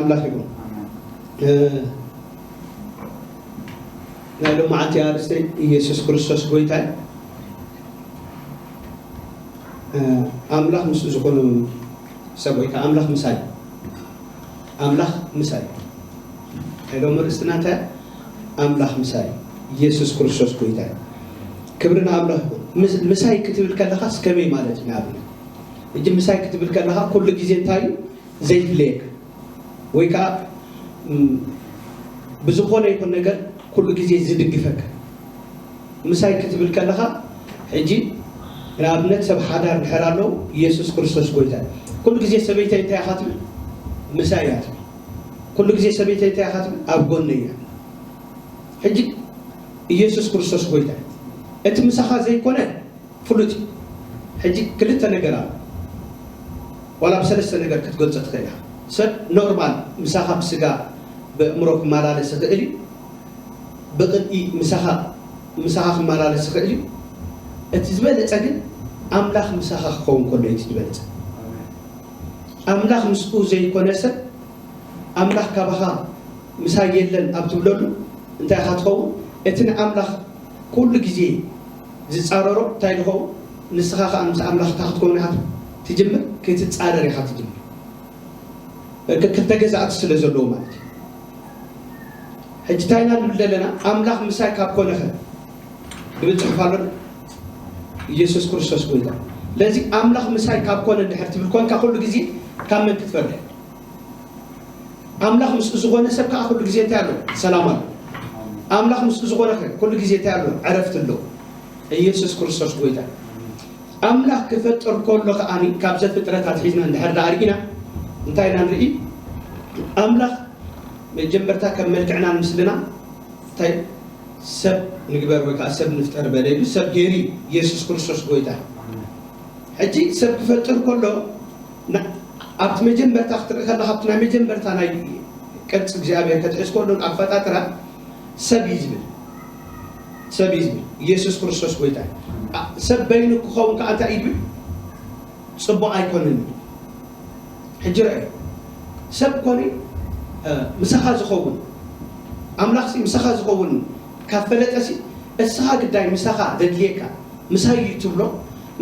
ኣምላኽ ይኹን። እ፣ ናይ ሎማዓንቲ ኣርእስተይ ኢየሱስ ክርስቶስ ጎይታ እዩ። እ፣ ኣምላኽ ምስኡ ዝኾኑ ሰብ ወይ ከዓ ኣምላኽ ምሳይ፣ ኣምላኽ ምሳይ። ናይ ሎሚ ርእስትና እንታይ? ኣምላኽ ምሳይ፣ ኢየሱስ ክርስቶስ ጎይታ እዩ። ክብሪ ንኣምላኽ ይኹን። ምስ-፣ ምሳይ ክትብል ከለኻስ ከመይ ማለት እዩ? ንኣብነት፣ ሕጂ ምሳይ ክትብል ከለኻ ኩሉ ግዜ እንታይ እዩ ዘይፍለየካ? ወይ ከዓ፣ ም፣ ብዝኾነ ይኹን ነገር ኩሉ ግዜ ዝድግፈካ? ምሳይ ክትብል ከለኻ፣ ሕጂ ንኣብነት ሰብ ሓዳር እንድሕር ኣለዉ፣ ኢየሱስ ክርስቶስ ጎይታ እዩ። ኩሉ ግዜ ሰበይተይ እንታይ ኢኻ ትብል? ምሳይ እያ ትብል። ኩሉ ግዜ ሰበይተይ እንታይ ኢኻ ትብል? ኣብ ጎነይ እያ። ሕጂ ኢየሱስ ክርስቶስ ጎይታ እዩ። እቲ ምሳኻ ዘይኮነ ፍሉጥ እዩ። ሕጂ ክልተ ነገር ኣሎ። ዋላ ብሰለስተ ነገር ክትገልጾ ትኽእል ኢኻ። ሰብ ኖርማል ምሳኻ ብስጋ ብእምሮ ክመላለስ ይኽእል እዩ። ብቕንኢ ምሳኻ፣ ምሳኻ ክመላለስ ይኽእል እዩ። እቲ ዝበለጸ ግን ኣምላኽ ምሳኻ ክኸውን ከሎ እዩ እቲ ዝበለጸ። ኣምላኽ ምስኡ ዘይኮነ ሰብ፣ ኣምላኽ ካባኻ ምሳይ የለን ኣብ ትብለሉ እንታይ ኢኻ ትኸውን? እቲ ንኣምላኽ ኩሉ ግዜ ዝጻረሮ እንታይ ዝኸውን? ንስኻ ኸኣ ምስ ኣምላኽ እንታይ ክትከውን ኢኻ ትጅምር? ክትጻረር ኢኻ ትጅምር። በቃ ክልተ ገዛእቲ ስለ ዘለዎ ማለት እዩ። ሕጂ እንታይ ኢና ንብል ዘለና? ኣምላኽ ምሳይ ካብ ኮነኸ ዝብል ጽሑፍ ኣሎ። ኢየሱስ ክርስቶስ ጎይታ። ስለዚ ኣምላኽ ምሳይ ካብ ኮነ እንድሕር ትብል ኮንካ፣ ኩሉ ግዜ ካብ መን ክትፈርሕ? ኣምላኽ ምስኡ ዝኾነ ሰብ ከኣ ኩሉ ግዜ እንታይ ኣሎ? ሰላም ኣሎ። ኣምላኽ ምስኡ ዝኾነ ከ ኩሉ ግዜ እንታይ ኣሎ? ዕረፍቲ ኣሎ። ኢየሱስ ክርስቶስ ጎይታ። ኣምላኽ ክፈጥር ከሎ ከኣኒ፣ ካብ ዘፍጥረት ኣትሒዝና እንድሕር ደኣ ርኢና፣ እንታይ ኢና ንርኢ? ኣምላኽ መጀመርታ ከም መልክዕናን ምስልናን እንታይ ሰብ ንግበር ወይ ከኣ ሰብ ንፍጠር በለ ኢሉ ሰብ ገይሩ እዩ፣ ኢየሱስ ክርስቶስ ጎይታ። ሕጂ ሰብ ክፈጥር ከሎ፣ ና-፣ ኣብቲ መጀመርታ ክትርኢ ከለኻ፣ ኣብቲ ናይ መጀመርታ ናይ ቅርጺ እግዚኣብሔር ክትሕዝ ከሎ፣ ኣፈጣጥራ ሰብ እዩ ዝብል። ሰብ እዩ ዝብል። ኢየሱስ ክርስቶስ ጎይታ እዩ። ኣ-፣ ሰብ በይኑ ክኸውን ከኣ እንታይ እዩ ዝብል? ጽቡቕ ኣይኮነን እዩ። ሕጂ ርኣዩ፣ ሰብ ኮነ፣ እ፣ ምሳኻ ዝኸውን፣ ኣምላኽሲ ምሳኻ ዝኸውን ካብ ፈለጠሲ፣ እስኻ ግዳይ ምሳኻ ዘድልየካ፣ ምሳይ እዩ ትብሎ፣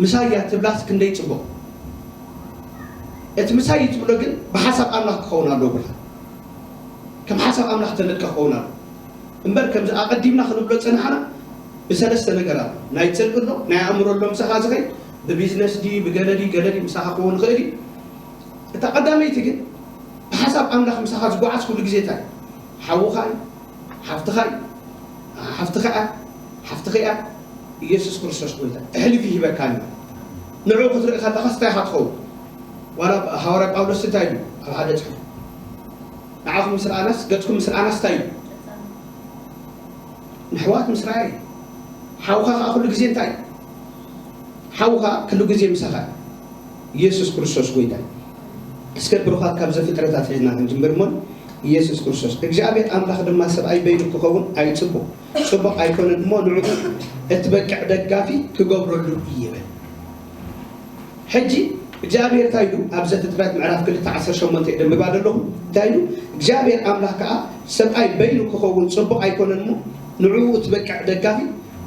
ምሳይ እያ ትብላስ ክንደይ ጽቡቕ። እቲ ምሳይ እዩ ትብሎ ግን ብሓሳብ ኣምላኽ ክኸውን ኣለዎ ብርሃን። ከም ሓሳብ ኣምላኽ ተነድቀ ክኸውን ኣለዎ። እምበር ከምዚ ኣቐዲምና ክንብሎ ጸናሕና ብሰለስተ ነገር ኣሎ። ናይ ጽልኢ ኣሎ፣ ናይ ኣእምሮ ኣሎ ምሳኻ ዝኸይድ፣ ብቢዝነስ ድዩ፣ ብገለ ድዩ፣ ገለ ድዩ ምሳኻ ክኸውን ይኽእል እዩ። እታ ቀዳመይቲ ግን ብሓሳብ ኣምላኽ ምሳኻ ዝጓዓዝ ኩሉ ግዜ እንታይ እዩ? ሓውኻ እዩ፣ ሓፍትኻ እዩ፣ ሓፍትኻ እያ፣ ሓፍትኻ እያ። ኢየሱስ ክርስቶስ ጎይታ። ኣሕሊፉ ይህበካ እዩ። ንዕኡ ክትርኢ ከለኻስ እንታይ ኢኻ ትኸውን? ዋላ ሃዋርያ ጳውሎስ እንታይ ኢሉ ኣብ ሓደ ጽሑፍ? ንዓኹም ምስ ረኣናስ፣ ገጽኩም ምስ ረኣናስ እንታይ ኢሉ? ንኣሕዋት ምስ ረኣየ። ሓውኻ ከኣ ኩሉ ግዜ እንታይ እዩ? ሓውኻ ኩሉ ግዜ ምሳኻ እዩ። ኢየሱስ ክርስቶስ ጎይታ እዩ። እስከ ብሩኻት ካብ ዘፍጥረት ኣትሒዝና ክንጅምር እሞ፣ ኢየሱስ ክርስቶስ፣ እግዚኣብሔር ኣምላኽ ድማ ሰብኣይ በይኑ ክኸውን ኣይጽቡቕ፣ ጽቡቕ ኣይኮነን እሞ ንዕኡ እትበቅዕ ደጋፊ ክገብረሉ ይበል። ሕጂ እግዚኣብሔር እንታይ ኢሉ? ኣብ ዘፍጥረት ምዕራፍ ክልተ ዓሰርተ ሸሞንተ የንብባ ዘለኹ። እንታይ ኢሉ? እግዚኣብሔር ኣምላኽ ከኣ ሰብኣይ በይኑ ክኸውን ጽቡቕ ኣይኮነን እሞ ንዕኡ እትበቅዕ ደጋፊ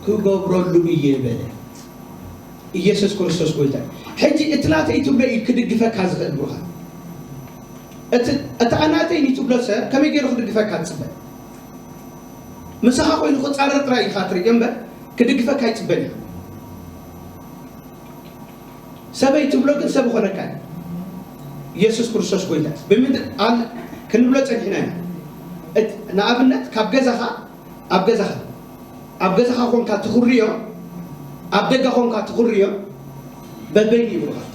ክገብረሉ እየ በለ። ኢየሱስ ክርስቶስ ጎይታ እዩ። ሕጂ እቲ ናተይ ትብሎ እዩ ክድግፈካ ዝኽእል ብሩኻ። እቲ፣ እታ ናተይ ትብሎ ሰብ ከመይ ገይሩ ክድግፈካ ትጽበ? ምሳኻ ኮይኑ ክጻረር ጥራይ ኢኻ ትርኢ እምበር ክድግፈካ ኣይጽበን እዩ። ሰበይ ትብሎ ግን ሰብ ይኾነካ እዩ። ኢየሱስ ክርስቶስ ጎይታ እዩ። ብምድሪ ኣል-፣ ክንብሎ ጸኒሕና ኢና። እት-፣ ንኣብነት ካብ ገዛኻ፣ ኣብ ገዛኻ፣ ኣብ ገዛኻ ኮንካ ትኹርዮ፣ ኣብ ደገ ኮንካ ትኹርዮ፣ በበይኑ እዩ ብሩኻት።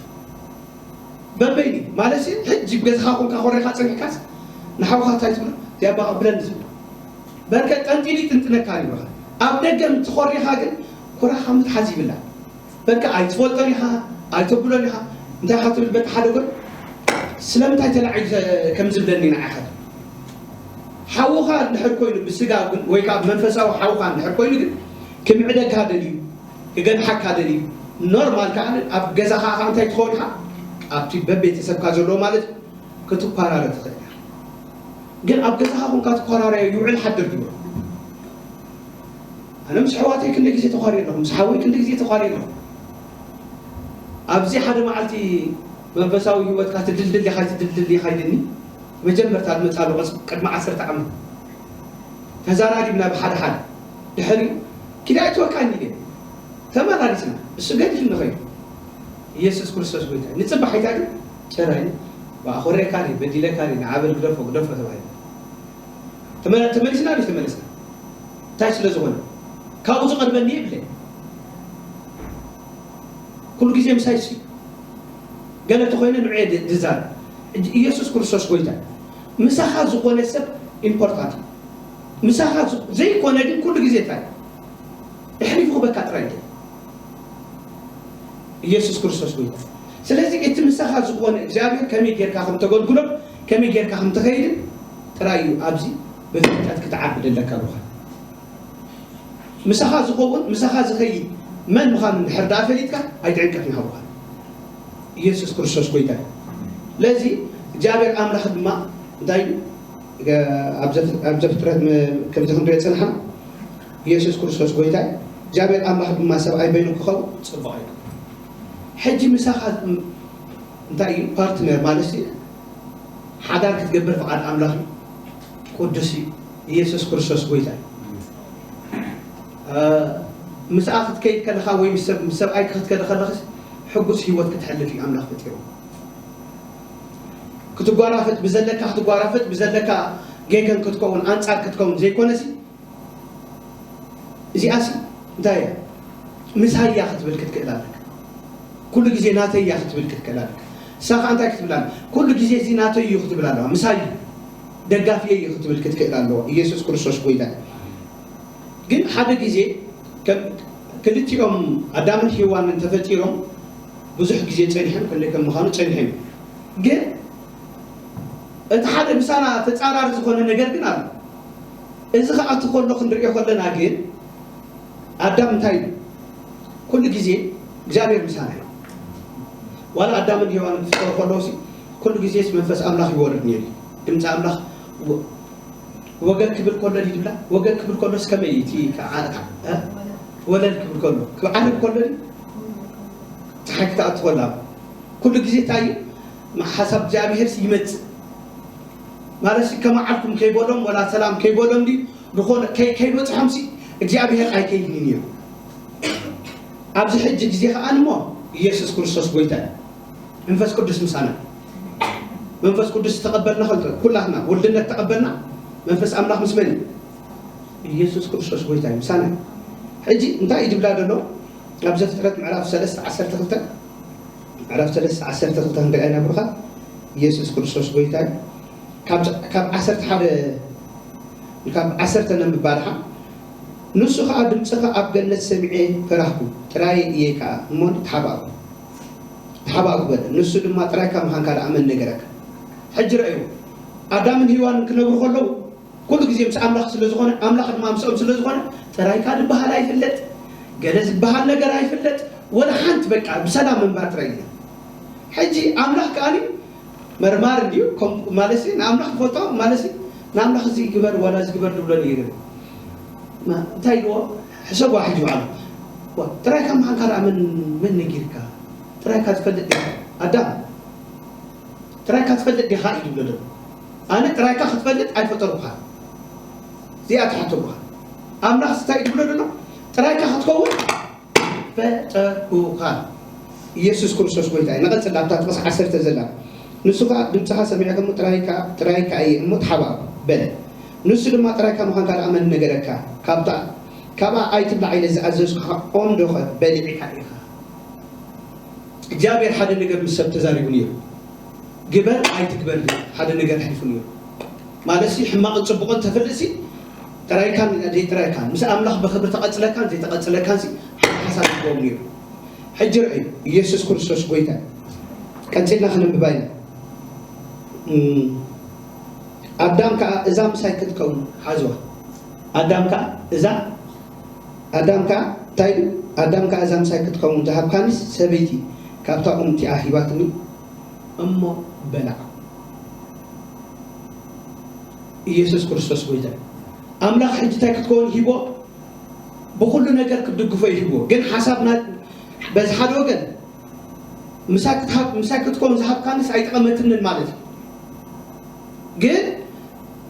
በበይኑ ማለት ሕጂ ብገዛኻ ኮንካ ኮሪኻ ጸኒሕካስ ንሓውኻ እንታይ ትብሎ? እዚኣ በቃ ብለኒ ትብሎ። በርከ ጠንጢሉ ይጥንጥነካ እዩ ብሩኻ። ኣብ ደገ እንትኾሪኻ ግን ኩራኻ ምትሓዝ ይብላ። በቃ ኣይትፈልጦን ኢኻ፣ ኣይተብሎን ኢኻ። እንታይ ኢኻ ትብል? በቃ ሓደ ጎን ስለምንታይ ተላዒሉ ዘ-፣ ከም ዝብለኒ ንዓኻ። ሓውኻ እንድሕር ኮይኑ ብስጋ ግን ወይ ከዓ መንፈሳዊ ሓውኻ እንድሕር ኮይኑ ግን ክምዕደካ ደልዩ፣ ክገንሓካ ደልዩ፣ ኖርማል ከዓ ኣብ ገዛኻ ከዓ እንታይ ትኸውን ኢኻ? ኣብቲ በቤተሰብካ ዘለዎ ማለት እዩ፣ ክትኳራረ ትኽእል ኢኻ። ግን ኣብ ገዛኻ ኮንካ ትኳራረዮ ይውዕል ሓድር ትብሎ። ኣነ ምስ ኣሕዋተይ ክንደይ ግዜ ተኳርየ ኣለኹ፣ ምስ ሓወይ ክንደይ ግዜ ተኳርየ ኣለኹ። ኣብዚ ሓደ መዓልቲ መንፈሳዊ ህይወትካ ትድልድል ኢኻ ትድልድል ኢኻ ኢልኒ። መጀመርታ ዝመጻሉ ቅድሚ ዓሰርተ ዓመት ተዘራሪብና ብሓደ ሓደ። ድሕሪኡ ኪዳ ኣይትወካኒ ኢለ ተመላሊስና። እሱ ገዲፍኒ ኸይዱ። ኢየሱስ ክርስቶስ ጎይታ። ንጽባሕ ኣይታ ግን ጨራይ ብኣኾሬካ ዲ በዲለካ ዲ ንዓበል ግደፎ ግደፎ ተባሂሉ። ተመ- ተመሊስና ዲ ተመለስና። እንታይ ስለ ዝኾነ ካብኡ ዝቐርበኒ ይብለ። ኩሉ ግዜ ምሳይ ሲ ገለ ተኾይነ ንዑ ድዛር። ኢየሱስ ክርስቶስ ጎይታ። ምሳኻ ዝኾነ ሰብ ኢምፖርታንት። ምሳኻ ዝ- ዘይኮነ ግን ኩሉ ግዜ እንታይ እሕሊፉ ክበካ ጥራይ እዩ። ኢየሱስ ክርስቶስ ጎይታ። ስለዚ እቲ ምሳኻ ዝኾነ እግዚኣብሔር ከመይ ጌርካ ከም ተገልግሎ፣ ከመይ ጌርካ ከም ትኸይድን ጥራይ እዩ ኣብዚ ብፍልጠት ክትዓቢ ደለካ ብኻ። ምሳኻ ዝኸውን ምሳኻ ዝኸይድ መን ምዃኑ እንድሕር ደኣ ፈሊጥካ ኣይትዕንቀፍ ንሃብኻ። ኢየሱስ ክርስቶስ ጎይታ እዩ። ስለዚ እግዚኣብሔር ኣምላኽ ድማ እንታይ እዩ? ገ- ኣብ ዘፍ- ኣብ ዘፍጥረት መ- ከምዚ ክንሪኦ ጸናሕና ኢየሱስ ክርስቶስ ጎይታ እዩ። እግዚኣብሔር ኣምላኽ ድማ ሰብኣይ በይኑ ክኸውን ጽቡቕ እዩ። ሕጂ ምሳኻ እንታይ እዩ ፓርትነር ማለት እዩ? ሓዳር ክትገብር ፍቓድ ኣምላኽ እዩ። ቅዱስ እዩ። ኢየሱስ ክርስቶስ ጎይታ እዩ። እ፣ ምስኣ ክትከይድ ከለኻ ወይ ምስ ሰብ- ምስ ሰብኣይ ክትከደ ከለኽስ ሕጉስ ህይወት ክትሕልፍ እዩ ኣምላኽ ፈጢሩ። ክትጓራፈጥ ብዘለካ ክትጓራፈጥ ብዘለካ ጌገን ክትከውን ኣንጻር ክትከውን ዘይኮነሲ እዚኣሲ እንታይ እያ? ምሳይ እያ ክትብል ክትክእል ኣለካ። ኩሉ ግዜ ናተይ እያ ክትብል ክትክእል ኣለካ። ንሳ ከዓ እንታይ ክትብል ኣለ? ኩሉ ግዜ እዚ ናተይ እዩ ክትብል ኣለዋ። ምሳይ እዩ፣ ደጋፊየ እዩ ክትብል ክትክእል ኣለዋ። ኢየሱስ ክርስቶስ ጎይታ እዩ። ግን ሓደ ግዜ ከም ክልቲኦም ኣዳምን ሄዋንን ተፈጢሮም ብዙሕ ግዜ ጸኒሖም፣ ክንደይ ከም ምዃኑ ጸኒሖም። ግን እቲ ሓደ ምሳና ተጻራሪ ዝኾነ ነገር ግን ኣሎ። እዚ ክኣቱ ከሎ ክንሪኦ ከለና ግን ኣዳም እንታይ ኢሉ? ኩሉ ግዜ እግዚኣብሔር ምሳና እዩ። ዋላ ኣዳምን ሄዋንን ክፍጠሩ ከለዉ ሲ ኩሉ ግዜስ መንፈስ ኣምላኽ ይወርድ ነይሩ እዩ። ድምፂ ኣምላኽ ወ- ወገግ ክብል ከሎ ድዩ ድብላ? ወገግ ክብል ከሎስ ከመይ እዩ? እቲ ከዓ- ከዓ- እ? ወለል ክብል ከሎ ክዓርብ ከሎ ድዩ? ፀሓይ ክትኣቱ ከላ ኩሉ ግዜ እንታይ እዩ? ሓሳብ እግዚኣብሔር ይመፅእ ማለት ሲ ከመዓልኩም ከይበሎም ወላ ሰላም ከይበሎም ድዩ ዝኾነ ከይ- ከይበፅሖም ሲ እግዚኣብሔር ኣይከይድን እዩ። ኣብዚ ሕጂ ግዜ ከዓ እሞ ኢየሱስ ክርስቶስ ጎይታ እዩ። መንፈስ ቅዱስ ምሳና። መንፈስ ቅዱስ ተቐበልና ከንተ ኩላትና ውልድነት ተቐበልና መንፈስ ኣምላኽ ምስ መን እዩ? ኢየሱስ ክርስቶስ ጎይታ እዩ ምሳና እዩ። ሕጂ እንታይ እዩ ዝብላ ዘሎ? ኣብ ዘፍጥረት ምዕራፍ ሰለስተ ዓሰርተ ክልተ ምዕራፍ ሰለስተ ዓሰርተ ክልተ ክንሪኣ ኢና ብሩኻት። ኢየሱስ ክርስቶስ ጎይታ እዩ። ካብ ካብ ዓሰርተ ሓደ ካብ ዓሰርተ ነንብባ ድሓ ንሱ ኸዓ ድምፅኻ ኣብ ገነት ሰሚዐ ፈራህኩ ጥራይ እየ ከዓ እሞ ተሓባእኩ ተሓባእኩ በለ። ንሱ ድማ ጥራይካ ምዃንካ ደኣ መን ነገረካ? ሕጂ ረእዩ ኣዳምን ሂዋንን ክነብሩ ከለዉ ኩሉ ግዜ ምስ ኣምላኽ ስለ ዝኾነ ኣምላኽ ድማ ምስኦም ስለ ዝኾነ ጥራይካ ዝበሃል ኣይፍለጥ ገለ ዝበሃል ነገር ኣይፍለጥ ወላ ሓንቲ በቃ ብሰላም ምንባር ጥራይ እዩ። ሕጂ ኣምላኽ ከኣኒ መርማር እንድዩ ማለት ንኣምላኽ ይፈልጦ ማለት ንኣምላኽ እዚ ግበር ዋላ እዚ ግበር ዝብሎ ነይሩ እንታይ ኢልዎ ሕሰብ ዋሒድ ይበዓሉ ጥራይካ ምዃንካ ደኣ መን መን ነጊርካ ጥራይካ ትፈልጥ ዲኻ ኣዳም ጥራይካ ትፈልጥ ዲኻ እዩ ዝብሎ ዘሎ ኣነ ጥራይካ ክትፈልጥ ኣይፈጠርኩኻ እዚኣ ትሓተኩኻ ኣምላኽ እንታይ እዩ ዝብሎ ዘሎ ጥራይካ ክትከውን ፈጠርኩኻ ኢየሱስ ክርስቶስ ጎይታ እዩ። ንቐጽል ኣብታ ጥቕሲ ዓሰርተ ዘላ ንሱ ኸኣ ድምፅኻ ሰሚዐ ከሞ ጥራይካ ጥራይካ እየ እሞ ተሓባእ በለ። ንሱ ድማ ጥራይካ ምዃንካ ደኣ መን ነገረካ? ካብታ ካብኣ ኣይትብላዕ ኢለ ዝኣዘዝኩኻ ኦም ዶኸ በሊዕካ ኢኻ? እግዚኣብሔር ሓደ ነገር ምስ ሰብ ተዛሪቡ ነይሩ። ግበር ኣይትግበር ሓደ ነገር ኣሕሊፉ ነይሩ። ማለት ሕማቕን ፅቡቕን ተፈልጥሲ ጥራይካን ዘይጥራይካን ምስ ኣምላኽ ብኽብሪ ተቐፅለካን ዘይተቐፅለካን ሓደ ሓሳብ ይግበሩ ነይሩ። ሕጂ ርአዩ ኢየሱስ ክርስቶስ ጎይታ ቀፂልና ክነንብባ ኢና። ኣዳም ከዓ እዛ ምሳይ ክትከውን ሓዝዋ ኣዳም ከዓ እዛ ኣዳም ከዓ እንታይ ኢሉ ኣዳም ከዓ እዛ ምሳይ ክትከውን ዝሃብካኒስ ሰበይቲ ካብታ ኦም እቲኣ ሂባትኒ እሞ በላዕ ኢየሱስ ክርስቶስ ጎይታ እዩ። ኣምላኽ ሕጂ እንታይ ክትከውን ሂቦ? ብኹሉ ነገር ክትድግፎ እዩ ሂቦ። ግን ሓሳብና በዚ ሓደ ወገን ምሳይ ክትሃብ-፣ ምሳይ ክትከውን ዝሃብካንስ ኣይጠቐመትንን ማለት እዩ። ግን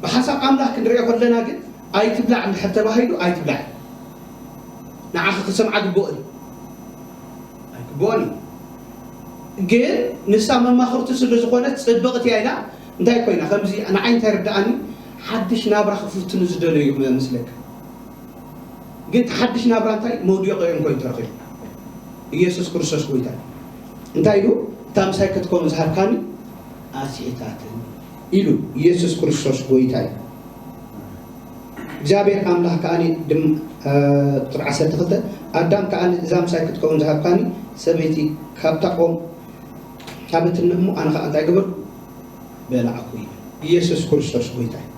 ብሓሳብ ኣምላኽ ክንሪኦ ከለና ግን ኣይትብላዕ እንድሕር ተባሂሉ ኣይትብላዕ። ንዓኺ ክሰምዓ ግብኦ እዩ። ኣይግብኦን እዩ። ግን ንሳ መማኽርቲ ስለ ዝኾነት ጽብቕቲ እያ ኢላ እንታይ ኮይና? ከምዚ ንዓይ እንታይ ርድኣኒ፣ ሓድሽ ናብራ ክፍትኑ ዝደለዩ እዮም መስለካ። ግን እቲ ሓድሽ ናብራ እንታይ መውዲቖ እዮም ኮይኑ ተረኺቡ። ኢየሱስ ክርስቶስ ጎይታ እዩ። እንታይ ኢሉ? "እታ ምሳይ ክትከውን ዝሃብካኒ ኣስሒታትኒ" ኢሉ። ኢየሱስ ክርስቶስ ጎይታ እዩ። እግዚኣብሔር ኣምላኽ ከኣ ድም-፣ እ፣ ቁጽሪ ዓሰርተ ክልተ፣ ኣዳም ከኣ እዛ ምሳይ ክትከውን ዝሃብካኒ ሰበይቲ ካብታ ኦም ሃበትኒ እሞ ኣነ ኸኣ እንታይ ገበርኩ? በላዕኩ ይብል። ኢየሱስ ክርስቶስ ጎይታ እዩ።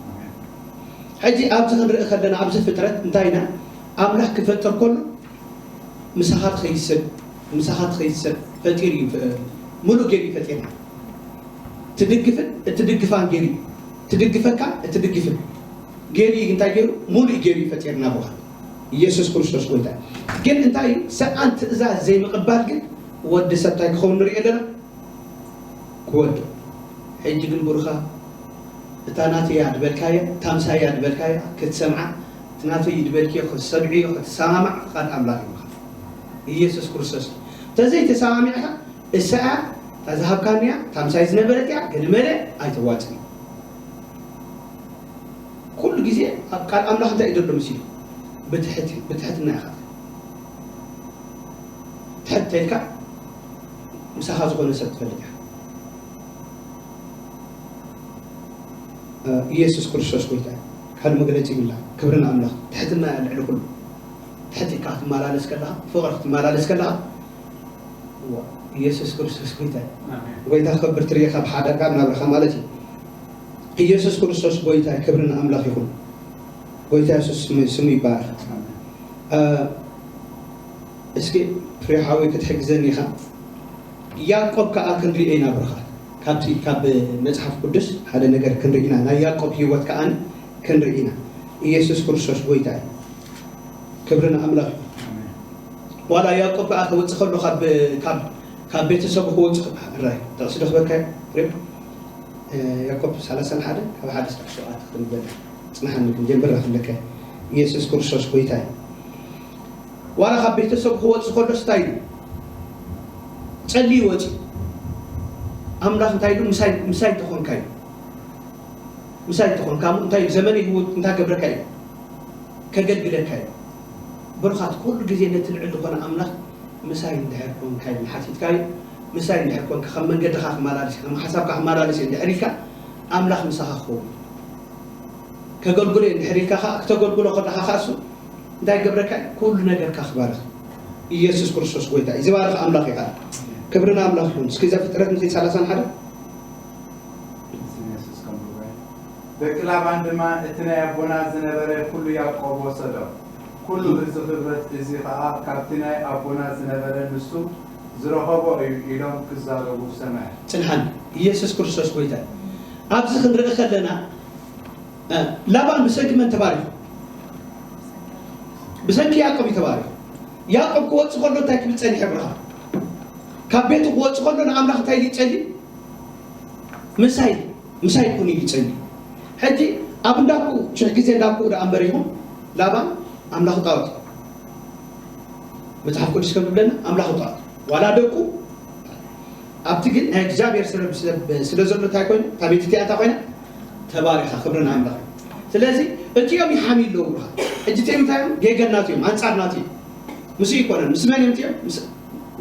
ሕጂ ኣብዚ ክንርኢ ከለና ኣብዚ ፍጥረት እንታይ ኢና? ኣምላኽ ክፈጥር ከሎ ምሳኻ ትኸይድ ሰብ፣ ምሳኻ ትኸይድ ሰብ ፈጢሩ እዩ፣ ምሉእ ገይሩ እዩ ፈጢርና። ትድግፍን እትድግፋን ገይሩ እዩ። ትድግፈካ እትድግፍን ገይሩ እዩ። እንታይ ገይሩ? ምሉእ ገይሩ እዩ ፈጢርና ብኻ። ኢየሱስ ክርስቶስ ጎይታ። ግን እንታይ እዩ? ሰኣን ትእዛዝ ዘይምቕባል ግን ወዲ ሰብ እንታይ ክኸውን ንርኢ ኣለና? ክወድቕ። ሕጂ ግን ብሩኻ እታ ናተይ እያ ድበልካያ፣ እታ ምሳይ እያ ድበልካያ ክትሰምዓ፣ እቲ ናተይ እዩ ድበልክዮ ክትሰምዕዮ፣ ክትሰማማዕ ፍቓድ ኣምላኽ እዩ ምዃን። ኢየሱስ ክርስቶስ። እንተዘይተሰማሚዕካ፣ እሳ እያ፣ እታ ዝሃብካኒ እያ፣ እታ ምሳይ ዝነበረት እያ፣ ገለ መለ ኣይተዋጽን እዩ። ኩሉ ግዜ ኣብ ቃል ኣምላኽ እንታይ እዩ ዘሎ መሲሉ? ብትሕት-፣ ብትሕትና ኢኻ። ትሕት ተልካ ምሳኻ ዝኾነ ሰብ ትፈልጥ ኢኻ። እ፣ ኢየሱስ ክርስቶስ ጎይታ እዩ። ካልእ መግለጺ ይብላ። ክብሪ ንኣምላኽ። ትሕትና እያ ልዕሊ ኩሉ። ትሕት ኢልካ ክትመላለስ ከለኻ፣ ፍቕሪ ክትመላለስ ከለኻ፣ እዋ፣ ኢየሱስ ክርስቶስ ጎይታ እዩ። ኣሜን። ጎይታ ክከብር ትርኢ ኢኻ ብሓዳርካ ኣብ ናብራኻ ማለት እዩ። ኢየሱስ ክርስቶስ ጎይታ እዩ። ክብሪ ንኣምላኽ ይኹን። ጎይታ የሱስ ስሙ፣ ስሙ ይባረኽ። ኣሜን። እ፣ እስኪ ፍሬ ሓወይ ክትሕግዘኒ ኢኻ። ያዕቆብ ከኣ ክንሪኦ ኢና ብሩኻት። ካብቲ፣ ካብ መጽሓፍ ቅዱስ ሓደ ነገር ክንርኢ ኢና። ናይ ያዕቆብ ህይወት ከኣ ክንርኢ ኢና። ኢየሱስ ክርስቶስ ጎይታ እዩ። ክብሪ ንኣምላኽ እዩ። ኣሜን። ዋላ ያዕቆብ ከኣ ክወጽእ ከሎ ካብ፣ ካብ፣ ካብ ቤተሰቡ ክወጽእ ከሎ፣ ራይ፣ ጥቕሲ ዶ ክበልካዮ? ሪም? እ፣ ያዕቆብ ሰላሳን ሓደ ካብ ሓደ እስካብ ሸውዓተ ክትንበብ። ጽንሓኒ ክንጀምር ክብለካ። ኢየሱስ ክርስቶስ ጎይታ እዩ። ዋላ ካብ ቤተሰቡ ክወጽእ ከሎስ እንታይ ኢሉ? ጸልዩ ወጺኡ። ኣምላኽ እንታይ ኢሉ? ምሳይ፣ ምሳይ እንተኾንካ ኢሉ። ምሳይ እንተኾንካ እሞ እንታይ ኢሉ? ዘመነይ ህይወት እንታይ ገብረካ ኢሉ? ከገልግለካ ኢሉ። ብሩኻት፣ ኩሉ ግዜ ነቲ ልዕል ዝኾነ ኣምላኽ ምሳይ እንድሕር ኮንካ ኢሉ ሓቲትካዮ፣ ምሳይ እንድሕር ኮንካ፣ ከም መንገድኻ ክመላለስ፣ ከም ሓሳብካ ክመላለስ እንድሕር ኢልካ፣ ኣምላኽ ምሳኻ ክኸውን። ከገልግሎ እንድሕር ኢልካ ኸዓ፣ ክተገልግሎ ከለኻ ኸዓ እሱ እንታይ ገብረካ? ኩሉ ነገርካ ክባርኽ። ኢየሱስ ክርስቶስ ጎይታ እዩ። ዝባርኽ ኣምላኽ እዩ ኸዓ። ክብሪ ንኣምላኽ ይኹን። እስኪ ዘፍጥረት ምዕራፍ ሰላሳን ሓደ። ስም የሱስ ከም ብሩኽ እዩ። ደቂ ላባን ድማ እቲ ናይ ኣቦና ዝነበረ ኩሉ ያዕቆብ ወሰዶ። ኩሉ እዚ ክብረት እዚ ኸዓ ካብቲ ናይ ኣቦና ዝነበረ ንሱ ዝረኸቦ እዩ ኢሎም ክዛረቡ ሰምዐ። ጽንሓኒ። ኢየሱስ ክርስቶስ ጎይታ እዩ። ኣብዚ ክንርኢ ከለና፣ እ፣ ላባን ብሰንኪ መን ተባሪኹ? ብሰንኪ ያዕቆብ እዩ ተባሪኹ። ያዕቆብ ክወጽእ ከሎ እንታይ ክብል ጸኒሐ ብርሃን? ካብ ቤቱ ክወጽእ ከሎ ንኣምላኽ እንታይ ኢሉ ይጸሊ? ምሳይ፣ ምሳይ ኩን ኢሉ ይጸሊ። ሕጂ ኣብ እንዳኩ፣ ሽሕ ግዜ እንዳኩ ደኣ እምበር ይኹን፣ ላባን ኣምላኽ ጣዖት እዩ። መጽሓፍ ቅዱስ ከም ዝብለና ኣምላኽ ጣዖት። ዋላ ደቁ ኣብቲ ግን ናይ እግዚኣብሔር ስለ፣ ስለ፣ ስለ ዘሎ እንታይ ኮይኑ? እታ ቤት እቲኣ እንታይ ኮይና? ተባሪኻ፣ ክብሪ ንኣምላኽ። ስለዚ እቲኦም ይሓምዩ ኣለዉ ብኻ። ሕጂ እቲኦም እንታይ እዮም? ጌገናት እዮም፣ ኣንጻርናት እዮም። ምስ ኣይኮነን፣ ምስ መን እዮም እቲኦም? ምስ፣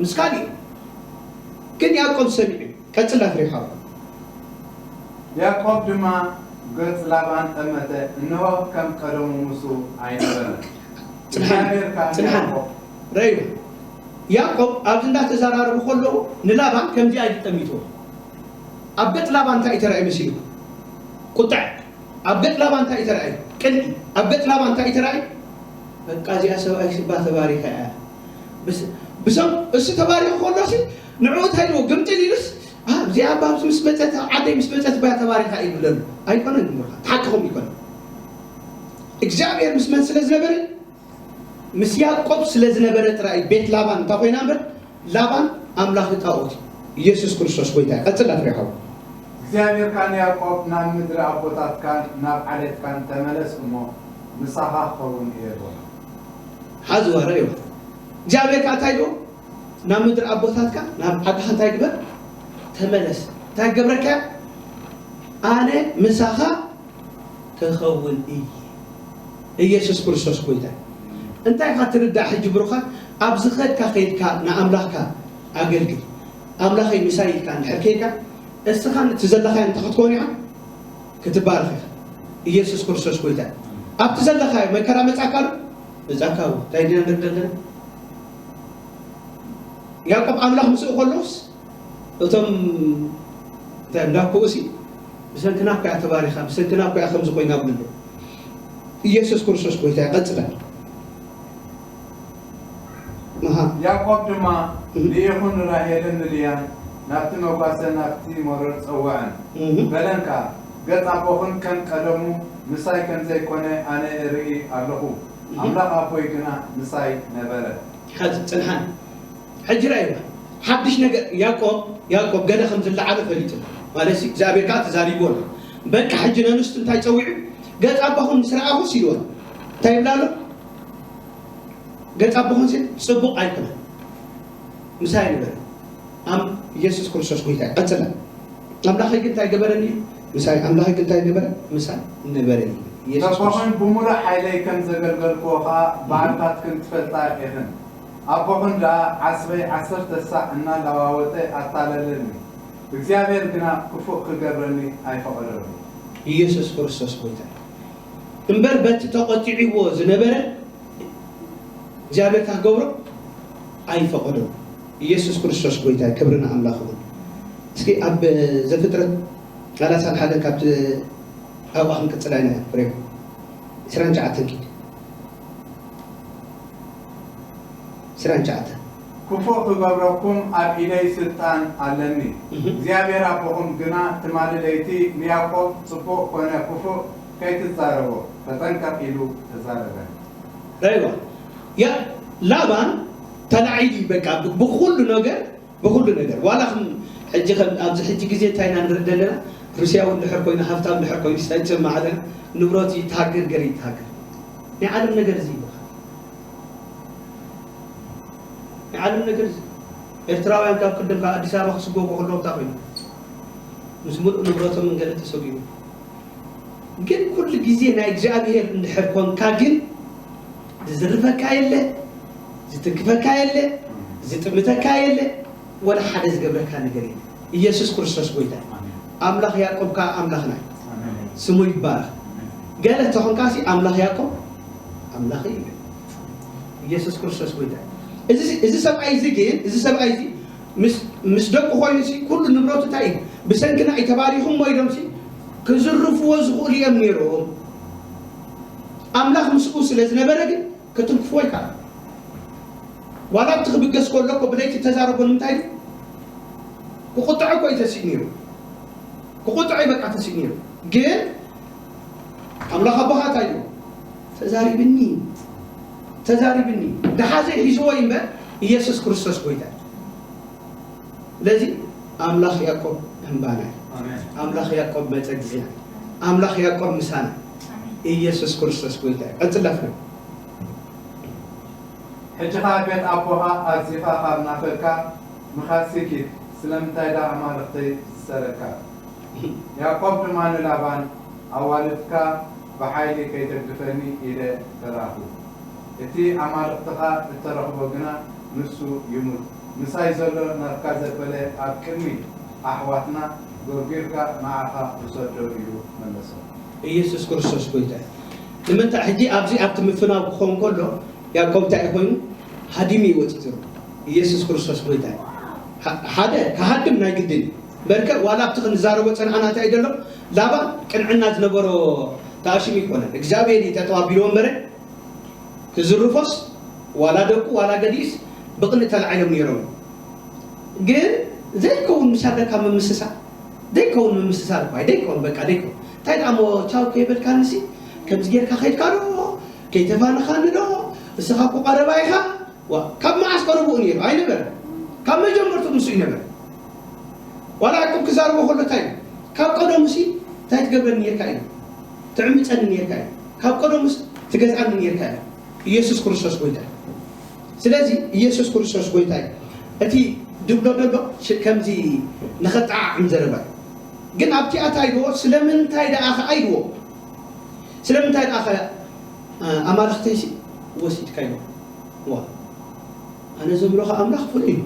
ምስ ካልእ እዮም። ግን ያዕቆብ ሰሚዑ እዩ። ቀጽል ኣፍሪኻ። ያዕቆብ ድማ ገጽ ላባን ጠመተ፣ እንሆ ከም ቀደሙ ምስኡ ኣይነበረን። ጽንሓን፣ እግዚኣብሔር ከኣ ጽንሓን። ንያዕቆብ ረእዩ። ያዕቆብ ኣብዚ እንዳተዘራረቡ ከለዉ ንላባን ከምዚ ኣይጠሚትዎ። ኣብ ገጽ ላባን እንታይ እዩ ተራእዩ መሲልኩም? ቁጥዐ። ኣብ ገጽ ላባን እንታይ እዩ ተራእዩ? ቅንኢ። ኣብ ገጽ ላባን እንታይ እዩ ተራእዩ? በቃ እዚኣ ሰብኣይ ስባ ተባሪኻ እያ። ብስ-፣ ብሰም-፣ እሱ ተባሪኹ ከሎሲ ንዕኡ እንታይ ኢልዎ? ግምጥል ኢሉስ እዚኣ ኣብዚ ምስ መፀት፣ ዓደይ ምስ መፀት ባያ ተባሪኻ ይብለሉ ኣይኮነን። ንብርካ ሓቅኹም ይኮነ እግዚኣብሔር ምስ መን ስለ ዝነበረ፣ ምስ ያዕቆብ ስለ ዝነበረ ጥራይ ቤት ላባን እንታይ ኮይና እምበር፣ ላባን ኣምላኽ ጣዖት እዩ። ኢየሱስ ክርስቶስ ጎይታ እዩ። ቀጽል ኣፍሬ ሓው። እግዚኣብሔር ካን ያዕቆብ ናብ ምድሪ ኣቦታትካን ናብ ዓሌትካን ተመለስ እሞ ምሳኻ ክኸውን እየ በሎ። ሓዚ ወረ እዩ። እግዚኣብሔር ከኣ እንታይ ኢልዎ? ናብ ምድሪ ኣቦታትካ ናብ ዓድኻ እንታይ ግበር? ተመለስ። እንታይ ገብረካ? ኣነ ምሳኻ ክኸውን እየ። ኢየሱስ ክርስቶስ ጎይታ እዩ። እንታይ ኢኻ ትርዳእ ሕጂ ብሩኻ? ኣብ ዝኸድካ ከይድካ ንኣምላኽካ ኣገልግል። ኣምላኸይ ምሳይ ኢልካ እንድሕር ከይድካ፣ እስኻ እቲ ዘለኻዮ እንተ ክትከውን ኢኻ ክትባረኽ ኢኻ። ኢየሱስ ክርስቶስ ጎይታ እዩ። ኣብቲ ዘለኻዮ መከራ መጻካ ዶ? መጻካ ዶ? እንታይ ዲና ንርኢ ዘለና? ያዕቆብ ኣምላኽ ምስኡ ከሎስ እቶም እንታይ እንዳኮኡሲ ብሰንክና እኮ እያ ተባሪኻ፣ ብሰንክና እኮ እያ ከምዚ ኮይና ብልሉ። ኢየሱስ ክርስቶስ ጎይታ ይቐጽላል። መሃ ያዕቆብ ድማ እህ። ልኢኹን ራሄልን ንልያን ናብቲ መጓሰ ናብቲ መሮር ጸውዐን። እህ። በለን ከኣ፣ ገጽ ኣቦኽን ከም ቀደሙ ምሳይ ከም ዘይኮነ ኣነ እርኢ ኣለኹ። እህ። ኣምላኽ ኣቦይ ግና ምሳይ ነበረ። ሓዚ ጽንሓን። ሕጂ ራእይዋ። ሓድሽ ነገር ያዕቆብ፣ ያዕቆብ ገለ ከም ዝለዓሎ ፈሊጡ። ማለት ሲ እግዚኣብሔር ከኣ ተዛሪብዎ ኣሎ። በቃ ሕጂ ነንስቱ እንታይ ጸዊዑ? ገጽ ኣቦኹን ምስ ረኣኹስ ኢልዎ። እንታይ ይብላ ኣሎ? ገጽ ኣቦኹን ሲ ጽቡቕ ኣይኮነን። ምሳይ ንበረ። ኣም-፣ ኢየሱስ ክርስቶስ ጎይታ እዩ። ቀጽላ። ኣምላኸይ ግን እንታይ ገበረኒ? ምሳይ፣ ኣምላኸይ ግን እንታይ ገበረ? ምሳይ ነበረ እዩ። ኢየሱስ ክርስቶስ። ኣቦኽን ብምሉእ ሓይለይ ከም ዘገልገልክዎ ኸኣ ባዕልታትክን ትፈልጣ ኢኽን። ኣቦኽን ደኣ ዓስበይ ዓሰርተ ሳዕ እናለዋወጠ ኣታለለኒ። እግዚኣብሔር ግና ክፉእ ክገብረኒ ኣይፈቐደሉን። ኢየሱስ ክርስቶስ ጎይታ እዩ። እምበር በቲ ተቖጢዕዎ ዝነበረ እግዚኣብሔር ክገብሮ ኣይፈቐዶን። ኢየሱስ ክርስቶስ ጎይታ እዩ። ክብሪ ንኣምላኽ ይኹን። እስኪ ኣብ ዘፍጥረት ሰላሳን ሓደን ካብቲ ኣብኣ ክንቅጽል ኢና ፍሬም። ዕስራን ትሽዓተን ኪድ። ዕስራን ትሽዓተን። ክፉእ ክገብረኩም ኣብ ኢደይ ስልጣን ኣለኒ። እህ። እግዚኣብሔር ኣቦኹም ግና ትማሊ ለይቲ ንያዕቆብ ጽቡቕ ኮነ ክፉእ ከይትዛረቦ ተጠንቀቕ ኢሉ ተዛረበኒ። ራይዋ። ያ ላባን ተላዒሉ እዩ በቃ ብ-፣ ብኹሉ ነገር፣ ብኹሉ ነገር። ዋላ ከም ሕጂ ከም ኣብዚ ሕጂ ግዜ እንታይ ኢና ንርኢ ዘለና? ሩስያዊ እንድሕር ኮይኑ፣ ሃብታም እንድሕር ኮይኑ፣ እንታይ ትሰማዕ ኣለና? ንብረቱ ይተሃገር፣ ገለ ይተሃገር። ናይ ዓለም ነገር እዚ እዩ። ናይ ዓለም ነገር እዚ። ኤርትራውያን ካብ ቅድም ካብ ኣዲስ ኣበባ ክስጎጉ ከለዉ እንታይ ኮይኑ? ምስ ሙሉእ ንብረቶምን ገለ ተሰጒጉ። ግን ኩሉ ግዜ ናይ እግዚኣብሔር እንድሕር ኮንካ ግን ዝዝርፈካ የለ፣ ዝትንክፈካ የለ፣ ዝጥምተካ የለ፣ ወላ ሓደ ዝገብረካ ነገር የለ። ኢየሱስ ክርስቶስ ጎይታ እዩ። ኣሜን። ኣምላኽ ያዕቆብ ከኣ ኣምላኽና እዩ። ኣሜን። ስሙ ይባረኽ። ኣሜን። ገለ ተኾንካሲ ኣምላኽ ያዕቆብ ኣምላኽ እዩ። ኢየሱስ ክርስቶስ ጎይታ እዩ። እዚ፣ እዚ ሰብኣይ እዚ ግን፣ እዚ ሰብኣይ እዚ ምስ፣ ምስ ደቁ ኮይኑሲ ኩሉ ንብረቱ እንታይ እዩ? ብሰንክና እዩ ተባሪኹ እሞ ኢሎምሲ ክዝርፍዎ ዝኽእሉ እዮም ነይሮም። ኣምላኽ ምስኡ ስለ ዝነበረ ግን ክትንክፍዎ ይከኣል። ዋላ ኣብቲ ክብገስ ከሎ እኮ ብለይቲ ተዛረቦ ንምንታይ ድዩ? ክቁጥዖ እኮ እዩ ተሲኡ ነይሩ። ክቁጥዖ እዩ በቃ ተሲኡ ነይሩ። ግን ኣምላኽ ኣቦኻ እንታይ ኢሉ? ተዛሪብኒ፣ ተዛሪብኒ። ደሓዘ ሒዝዎ እዩ እምበር ኢየሱስ ክርስቶስ ጎይታ እዩ። ስለዚ ኣምላኽ ያዕቆብ እምባና እዩ። ኣሜን። ኣምላኽ ያዕቆብ መጸግዕና እዩ። ኣምላኽ ያዕቆብ ምሳና እዩ። ኣሜን። ኢየሱስ ክርስቶስ ጎይታ እዩ። ቀጽል ኣፍሬም። ሕጂ ኸኣ ቤት ኣቦኻ ኣዚኻ ካብ ናፈካ ምኻድሲ ኪድ፣ ስለምንታይ ደኣ ኣማልኽተይ ዝሰረካ? ያዕቆብ ድማ ንላባን፣ ኣዋልድካ ብሓይሊ ከይተግድፈኒ ኢለ ተራእኹ። እቲ ኣማልኽትኻ እተረኽቦ ግና ንሱ ይሙት፣ ምሳይ ዘሎ ናትካ ዘበለ ኣብ ቅድሚ ኣሕዋትና ጎርጒርካ ንዓኻ ውሰዶ ኢሉ መለሶ። ኢየሱስ ክርስቶስ ጎይታ እዩ። ንምንታይ ሕጂ ኣብዚ ኣብቲ ምፍናው ክኸውን ከሎ ያዕቆብ እንታይ ኮይኑ ሃዲሙ እዩ ወፂኡ ዘሎ። ኢየሱስ ክርስቶስ ጎይታ እዩ። ሓ-፣ ሓደ ክሃድም ናይ ግድን እዩ። በርከ ዋላ ኣብቲ ክንዛረቦ ጸንዓና እንታይ እዩ ዘሎ? ላባ ቅንዕና ዝነበሮ ተኣሽሙ ይኮነን። እግዚኣብሔር እዩ ጠጠው ኣቢልዎ እምበረ ክዝርፎስ ዋላ ደቁ ዋላ ገዲስ ብቕንኢ ተላዒሎም ነይሮም። ግን ዘይከውን ምስ ኣለካ ምምስሳል ዘይከውን ምምስሳል እኳ ዘይከውን በቃ ዘይከውን እንታይ ደኣ እሞ ቻው ከይበልካንሲ ከምዚ ጌርካ ከይድካ ዶ ከይተፋነኻኒ ዶ እስኻ እኮ ቀረባ ኢኻ ዋ ካብ መዓስ ቀረብኡ ነይሩ ኣይነበረ ካብ መጀመርቱ ምስ እዩ ነበር ዋላ ያዕቆብ ክዛርቦ ከሎ እንታይ እዩ ካብ ቀደሙሲ እንታይ ትገብረኒ ነርካ እዩ ትዕምፀኒ ነርካ እዩ ካብ ቀደሙስ ትገዝኣኒ ነርካ እዩ ኢየሱስ ክርስቶስ ጎይታ እዩ ስለዚ ኢየሱስ ክርስቶስ ጎይታ እዩ እቲ ድብሎ ዘሎ ከምዚ ንኸጣዓዕም ዘረባ እዩ ግን ኣብቲ ኣታ ኢልዎ ስለምንታይ ደኣ ኸዓ ኢልዎ ስለምንታይ ደኣ ኸ ኣማልኽተይሲ ወሲድካ ኢልዎ ዋ ኣነ ዝብሎ ኸዓ ኣምላኽ ፍሉይ እዩ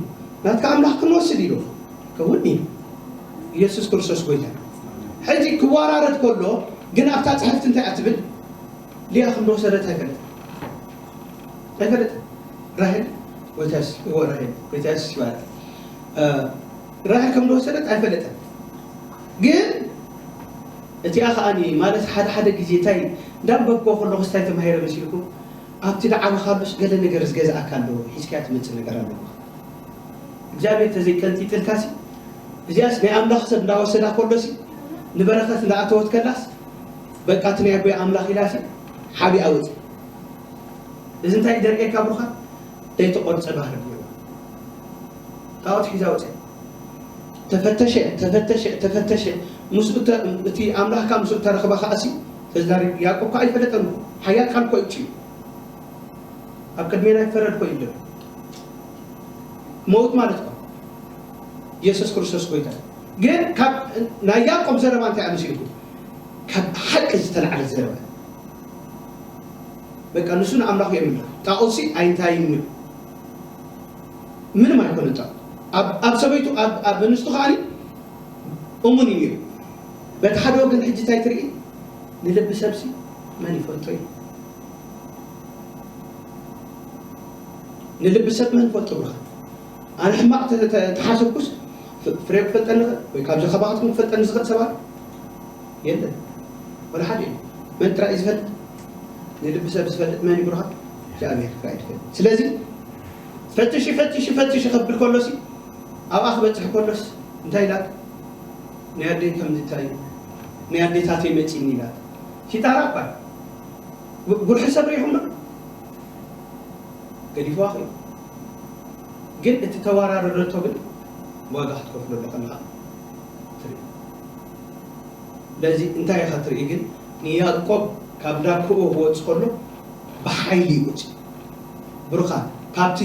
ናትካ ኣምላኽ ክንወስድ ኢልዎ ከውን እዩ ኢየሱስ ክርስቶስ ጎይታ እዩ ሕጂ ክወራረድ ከሎ ግን ኣብታ ፅሕፍቲ እንታይ እያ ትብል ሊያ ክንዶ ሰረት ኣይፈለጥን ኣይፈለጥን ራሄል ጎይታ የሱስ እዎ ራሄል ጎይታ የሱስ ይባረክ ራሄል ከም ዝወሰደት ኣይፈለጠን ግን እቲኣ ከዓኒ ማለት ሓደ ሓደ ግዜ እንታይ እንዳንበብኮ ከለኹ ስታይ ተማሂረ መሲልኩም ኣብቲ ዝዓበኻሉስ ገለ ነገር ዝገዝኣካ ኣሎ ሒዝካያ ትመፅእ ነገር ኣለዎ እግዚኣብሔር ተዘይቀንጢጥልካሲ እዚኣስ ናይ ኣምላኽ ሰብ እንዳወሰዳ ከሎሲ ንበረኸት እንዳኣተወት ከላስ በቃ እቲ ናይ ኣቦይ ኣምላኽ ኢላሲ ሓቢኣ ወፂ እዚ እንታይ ደርእየካ ብሩኻ ዘይተቆርፀ ባህሪ ኣለዎ ጣዖት ሒዛ ወፂ ተፈተሸ ተፈተሸ ተፈተሸ ምስኡ እቲ ኣምላኽካ ምስኡ ተረኽበ ከዓሲ ተዛሪቡ ያዕቆብ ከዓ ኣይፈለጠን ሓያል ቃል እኮ ይውፅዩ ኣብ ቅድሜና ይፈረድ እኮ ይብሎ ሞት ማለት እኮ ኢየሱስ ክርስቶስ ጎይታ ግን ካብ ናይ ያዕቆብ ዘረባ እንታይ ኣመሲልኩ ካብ ሓቂ ዝተላዕለ ዘረባ በቃ ንሱ ንኣምላኹ የምልኽ ጣኦሲ ኣይንታይን ምንም ኣይኮነ ጣ ኣብ ሰበይቱ ኣብ ኣንስቱ ከዓኒ እሙን እዩ ነይሩ በቲ ሓደ ወገን ሕጂ እንታይ ትርኢ ንልቢ ሰብሲ መን ይፈልጦ እዩ ንልቢ ሰብ መን ይፈልጦ ብኻ ኣነ ሕማቕ ተሓሰብኩስ ፍሬ ክፈልጠኒ ወይ ካብዚ ከባኻትኩም ክፈልጠኒ ዝኽእል ሰባት የለን ወላ ሓደ እዩ መን ጥራይ ዝፈልጥ ንልቢ ሰብ ዝፈልጥ መን ይብርሃ እግዚኣብሔር ጥራይ ዝፈልጥ ስለዚ ፈትሽ ፈትሽ ፈትሽ ከብል ከሎሲ ኣብኣ ክበፅሕ ከሎስ እንታይ ኢላት ናይ ኣደይ ከምዚ እንታይ ናይ ኣዴታተይ መፂኒ ኢላት ሲጣራ እኳ ጉርሒ ሰብ ሪኢኹም ዶ ገዲፍዋ ኸዩ ግን እቲ ተወራረደቶ ግን ዋጋ ክትከፍለሉ ከለኻ ትርኢ ስለዚ እንታይ ኢኻ ትርኢ ግን ንያዕቆብ ካብ ዳክኡ ክወፅ ከሎ ብሓይሊ ይውፅ ብሩኻ ካብቲ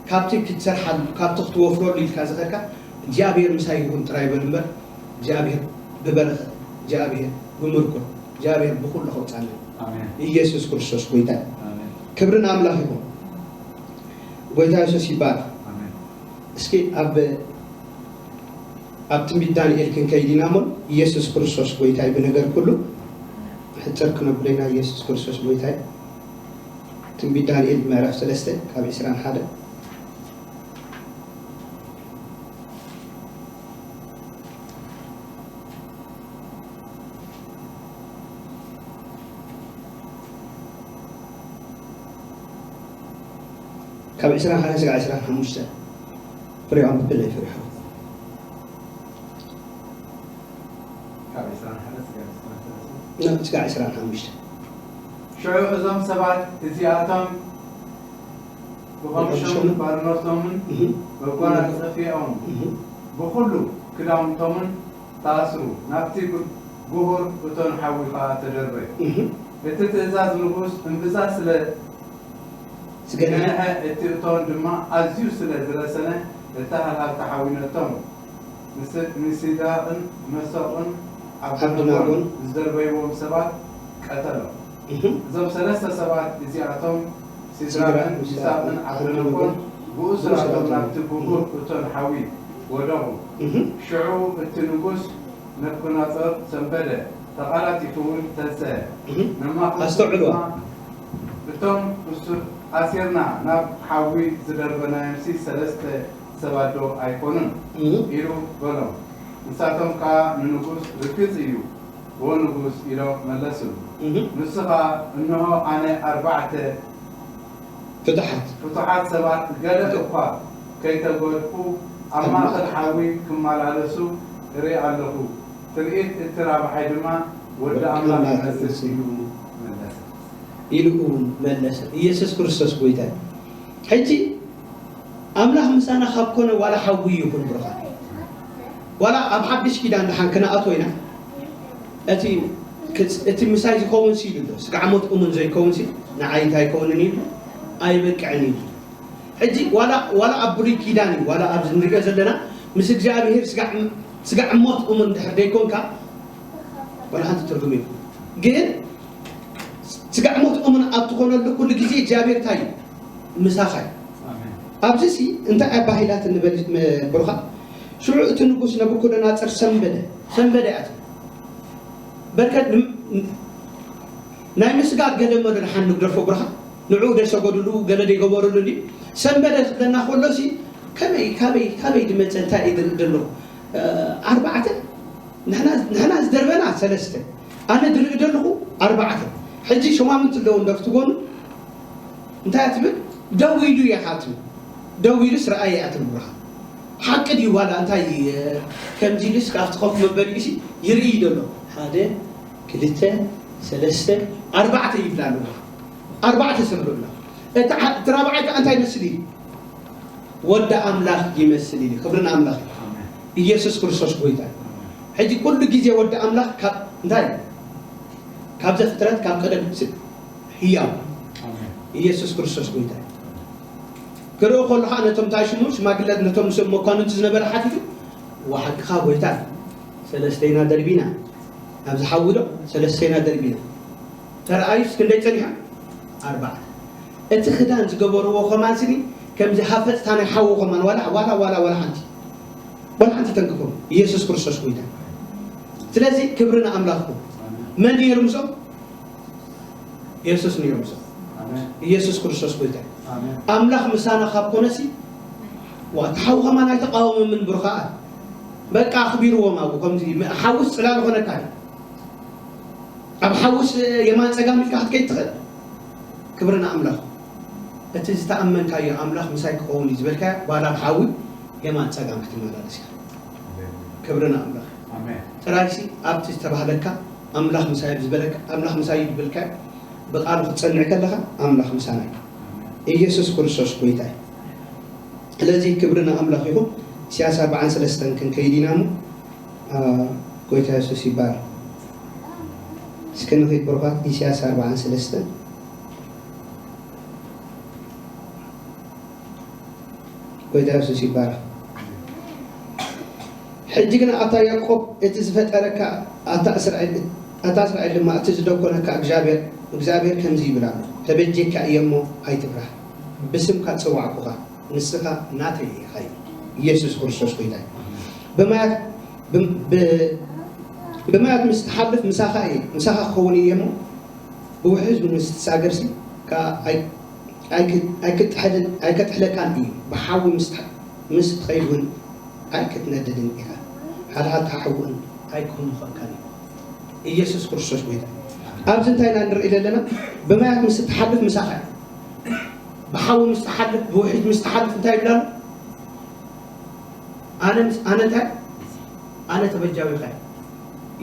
ካብቲ ክትሰርሓሉ ካብቲ ክትወፍረሉ ኢልካ ዝኸድካ እግዚኣብሔር ምሳይ ይኹን ጥራይ በል እምበር እግዚኣብሔር ብበረኸት እግዚኣብሔር ብምርኮት እግዚኣብሔር ብኩሉ ከውፃና ኢየሱስ ክርስቶስ ጎይታ ክብሪ ንኣምላኽ ይኹን ጎይታ የሱስ ይባረክ እስኪ ኣብ ኣብ ትንቢት ዳንኤል ክንከይድ ኢና እሞ ኢየሱስ ክርስቶስ ጎይታ እዩ ብነገር ኩሉ ሕፅር ክነብሎ ኢና ኢየሱስ ክርስቶስ ጎይታ እዩ ትንቢት ዳንኤል ምዕራፍ ሰለስተ ካብ ዕስራን ሓደ ካብ ዕስራን ሓደን ስጋዕ ዕስራን ሓሙሽተን ፍሬ ኣንብብለይ ፍሬ ሓወይ ካብ ዕስራን ሓደን ስጋዕ ዕስራን ሓሙሽተን ሽዑ እዞም ሰባት እዚኣቶም ብቐምሾምን ባርነቶምን መጓናጸፊያኦም ብኹሉ ክዳውንቶምን ተኣስሩ፣ ናብቲ ግሁር እቶን ሓዊ ኸኣ ተደርበዩ። እቲ ትእዛዝ ንጉስ እምብዛ ስለ ዝገንሐ፣ እቲ እቶን ድማ ኣዝዩ ስለ ዝረሰነ፣ እታ ሃልሃልቲ ሓዊ ነቶም ንሲድራቕን መሳቕን ኣብደናጎን ዝደርበይዎም ሰባት ቀተሎም። እዞም ሰለስተ ሰባት እዚኣቶም ሲድራቅን ሚሳቅን ዓብደነጎን ብእሱራቶም ናብቲ ግሁር እቶን ሓዊ ወደቑ። ሽዑ እቲ ንጉስ ነብኩናጾር ሰንበደ፣ ተቓላጢፉ እውን ተንስአ። ነማኽርቱ ድማ እቶም ኣሲርና ናብ ሓዊ ዝደርበናዮምሲ ሰለስተ ሰባት ዶ ኣይኮኑን? ኢሉ በሎም። ንሳቶም ከኣ ንንጉስ ርግጽ እዩ። ዎ ንጉስ ኢሎም መለስሉ። ንሱ ኸኣ እንሆ ኣነ ኣርባዕተ ፍቱሓት ፍቱሓት ሰባት ገለ እኳ ከይተጎድኩ ኣብ ማእኸል ሓዊ ክመላለሱ እርኢ ኣለኹ። ትርኢት እቲ ራብዓይ ድማ፣ "ወዲ ኣምላኽ ይመጽእ" ኢሉ መለሰ። ኢሉ እውን መለሰ። ኢየሱስ ክርስቶስ ጎይታ እዩ። ሕጂ ኣምላኽ ምሳና ካብ ኮነ፣ ዋላ ሓዊ ይኹን ብሩኻት፣ ዋላ ኣብ ሓድሽ ኪዳን ደሓን ክነኣትዎ ኢና፣ እቲ ክጽ-፣ እቲ ምሳይ ዝኸውን ሲ ኢሉ ኣሎ። ስጋዕ ሞት እሙን ዘይከውን ሲ ንዓይ እንታይ ኣይከውንን ኢሉ፣ ኣይበቅዕን ኢሉ። ሕጂ ዋላ፣ ዋላ ኣብ ብሉይ ኪዳን እዩ፣ ዋላ ኣብዚ ንሪኦ ዘለና፣ ምስ እግዚኣብሄር ስጋዕ፣ ስጋዕ ሞት እሙን ድሕር ደይኮንካ፣ ዋላ ሓንቲ ትርጉም የብሉን። ግን ስጋዕ ሞት እሙን ኣብ ትኾነሉ ኩሉ ግዜ እግዚኣብሔር እንታይ እዩ? ምሳኻ እዩ። ኣሜን። ኣብዚ ሲ እንታይ ኣባሂላት እንበል ም-፣ ብሩኻ? ሽዑ እቲ ንጉስ ነቡከደነጻር ሰንበደ፣ ሰንበደ ኣቲ። በርከት ን-፣ ናይ ምስጋድ ገለ እሞ ደሓን ንግደፎ ብሩኻ። ንዕኡ ደይሰገዱሉ፣ ገለ ደይገበሩሉ እንዲ። ሰንበደ ክብለና ከሎ ሲ ከመይ፣ ካበይ፣ ካበይ ድመጸ እንታይ እዩ ድርኢ ደለኹ? እ፣ ኣርባዕተ? ንሕና፣ ንሕና ዝደርበና ሰለስተ። ኣነ ድርኢ ደለኹ ኣርባዕተ። ሕጂ ሸማምንቲ ኣለዉ እንዶ ኣብቲ ጎኑ። እንታይ እያ ትብል? ደው ኢሉ እያ ትብል። ደው ኢሉስ ረኣየ እያ ትብል ብሩኻ። ሓቂ ድዩ ዋላ እንታይ፣ እ፣ ከምዚ ኢሉስ ካብቲ ኮፍ መበሊኡ ሲ ይርኢ ደሎ። ሓደ፣ ክልተ፣ ሰለስተ፣ ኣርባዕተ ይብላ ኣለዋ። ኣርባዕተ ሰብ ኣሎ። እቲ ዓ-፣ እቲ ራብዓይ ከኣ እንታይ ይመስል እዩ? ወዲ ኣምላኽ ይመስል ኢሉ። ክብሪ ንኣምላኽ እዩ። ኣሜን። ኢየሱስ ክርስቶስ ጎይታ እዩ። ኣሜን። ሕጂ ኩሉ ግዜ ወዲ ኣምላኽ ካብ እንታይ? ካብ ዘፍጥረት ካብ ቀደም ስ-፣ ህያው። ኣሜን። ኢየሱስ ክርስቶስ ጎይታ እዩ። ክርኢ ከሎ ኸዓ ነቶም እንታይ ሽሙ ሽማግለት ነቶም ምስኦም መኳንንቲ ዝነበረ ሓቲቱ፣ "ዋሓቅኻ ጎይታ፣ ሰለስተ ኢና ደርቢና። ኣብዚ ሓዊ ዶ ሰለስተ ኢና ደርቢና?" ተረኣዩስ ክንደይ ጸኒሖም? ኣርባዕተ። እቲ ክዳን ዝገበርዎ ከማን ስኒ ከምዚ ሃፈጽታ ናይ ሓዊ ከማን ዋላ፣ ዋላ፣ ዋላ፣ ዋላ ሓንቲ፣ ዋላ ሓንቲ ተንክፎም። ኢየሱስ ክርስቶስ ጎይታ። ስለዚ ክብሪ ንኣምላኽኩም። መን ነይሩ ምስኦም? ኢየሱስ ነይሩ ምስኦም። ኣሜን። ኢየሱስ ክርስቶስ ጎይታ። ኣሜን። ኣምላኽ ምሳና ካብ ኮነሲ፣ ዋ፣ እቲ ሓዊ ከማን ኣይተቃወሞምን ብሩኻት። በቃ ኣኽቢርዎም ኣብኡ ከምዚ፣ ሓዊስ ጽላል ኾነካ እዩ። ኣብ ሓውስ የማን ጸጋም ኢልካ ክትከይድ ትኽእል? ክብሪ ንኣምላኽ። እቲ ዝተኣመንካዮ ኣምላኽ ምሳይ ክኸውን እዩ ዝበልካዮ፣ ጓል ኣብ ሓዊ የማን ጸጋም ክትመላለስ ኢኻ። ክብሪ ንኣምላኽ። ኣሜን። ጥራይሲ ኣብቲ ዝተባህለካ፣ ኣምላኽ ምሳይ እዩ ዝበለካ፣ ኣምላኽ ምሳይ እዩ ዝበልካዮ፣ ብቃሉ ክትጸንዕ ከለኻ፣ ኣምላኽ ምሳና እዩ። ኣሜን። ኢየሱስ ክርስቶስ ጎይታ እዩ። ስለዚ ክብሪ ንኣምላኽ ይኹን። ኢሳያስ ኣርባዓን ሰለስተን ክንከይድ ኢና እሞ፣ ኣ፣ ጎይታ የሱስ ይባረክ። እስከ ንኺድ ብሩኻት፣ ኢሳያስ ኣርባዓን ሰለስተን። ጎይታ የሱስ ይባረክ። ሕጂ ግና ኣታ ያዕቆብ፣ እቲ ዝፈጠረካ፣ ኣታ እስራኤል፣ ኣታ እስራኤል ድማ፣ እቲ ዝደኮነካ እግዚኣብሔር፣ እግዚኣብሔር ከምዚ ይብል ኣሎ፣ ተበጀካ እየ እሞ ኣይትፍራህ፣ ብስምካ ጸዋዕኩኻ። ንስኻ ናተይ ኢኻ ኢሉ። ኢየሱስ ክርስቶስ ጎይታ እዩ። ብማያት፣ ብ-፣ ብ-፣ ብማያት ምስ ትሓልፍ ምሳኻ እየ፣ ምሳኻ ክኸውን እየ እሞ፣ ብውሕዝ ምስ ትሳገርሲ ከኣ ኣይ-፣ ኣይክ-፣ ኣይክጥሕልን፣ ኣይከጥሕለካን እዩ። ብሓዊ ምስ ትሓ-፣ ምስ ትኸይድ እውን ኣይክትነድድን ኢኻ። ሓድሓድካ ሓዊ እውን ኣይክህምኸካን እዩ። ኢየሱስ ክርስቶስ ጎይታ። ኣብዚ እንታይ ኢና ንርኢ ዘለና? ብማያት ምስ ትሓልፍ ምሳኻ እዩ። ብሓዊ ምስ ትሓልፍ፣ ብውሒጅ ምስ ትሓልፍ እንታይ ይብላ ኣሎ? ኣነ ምስ-፣ ኣነ እንታይ? ኣነ ተበጃዊኻ እየ።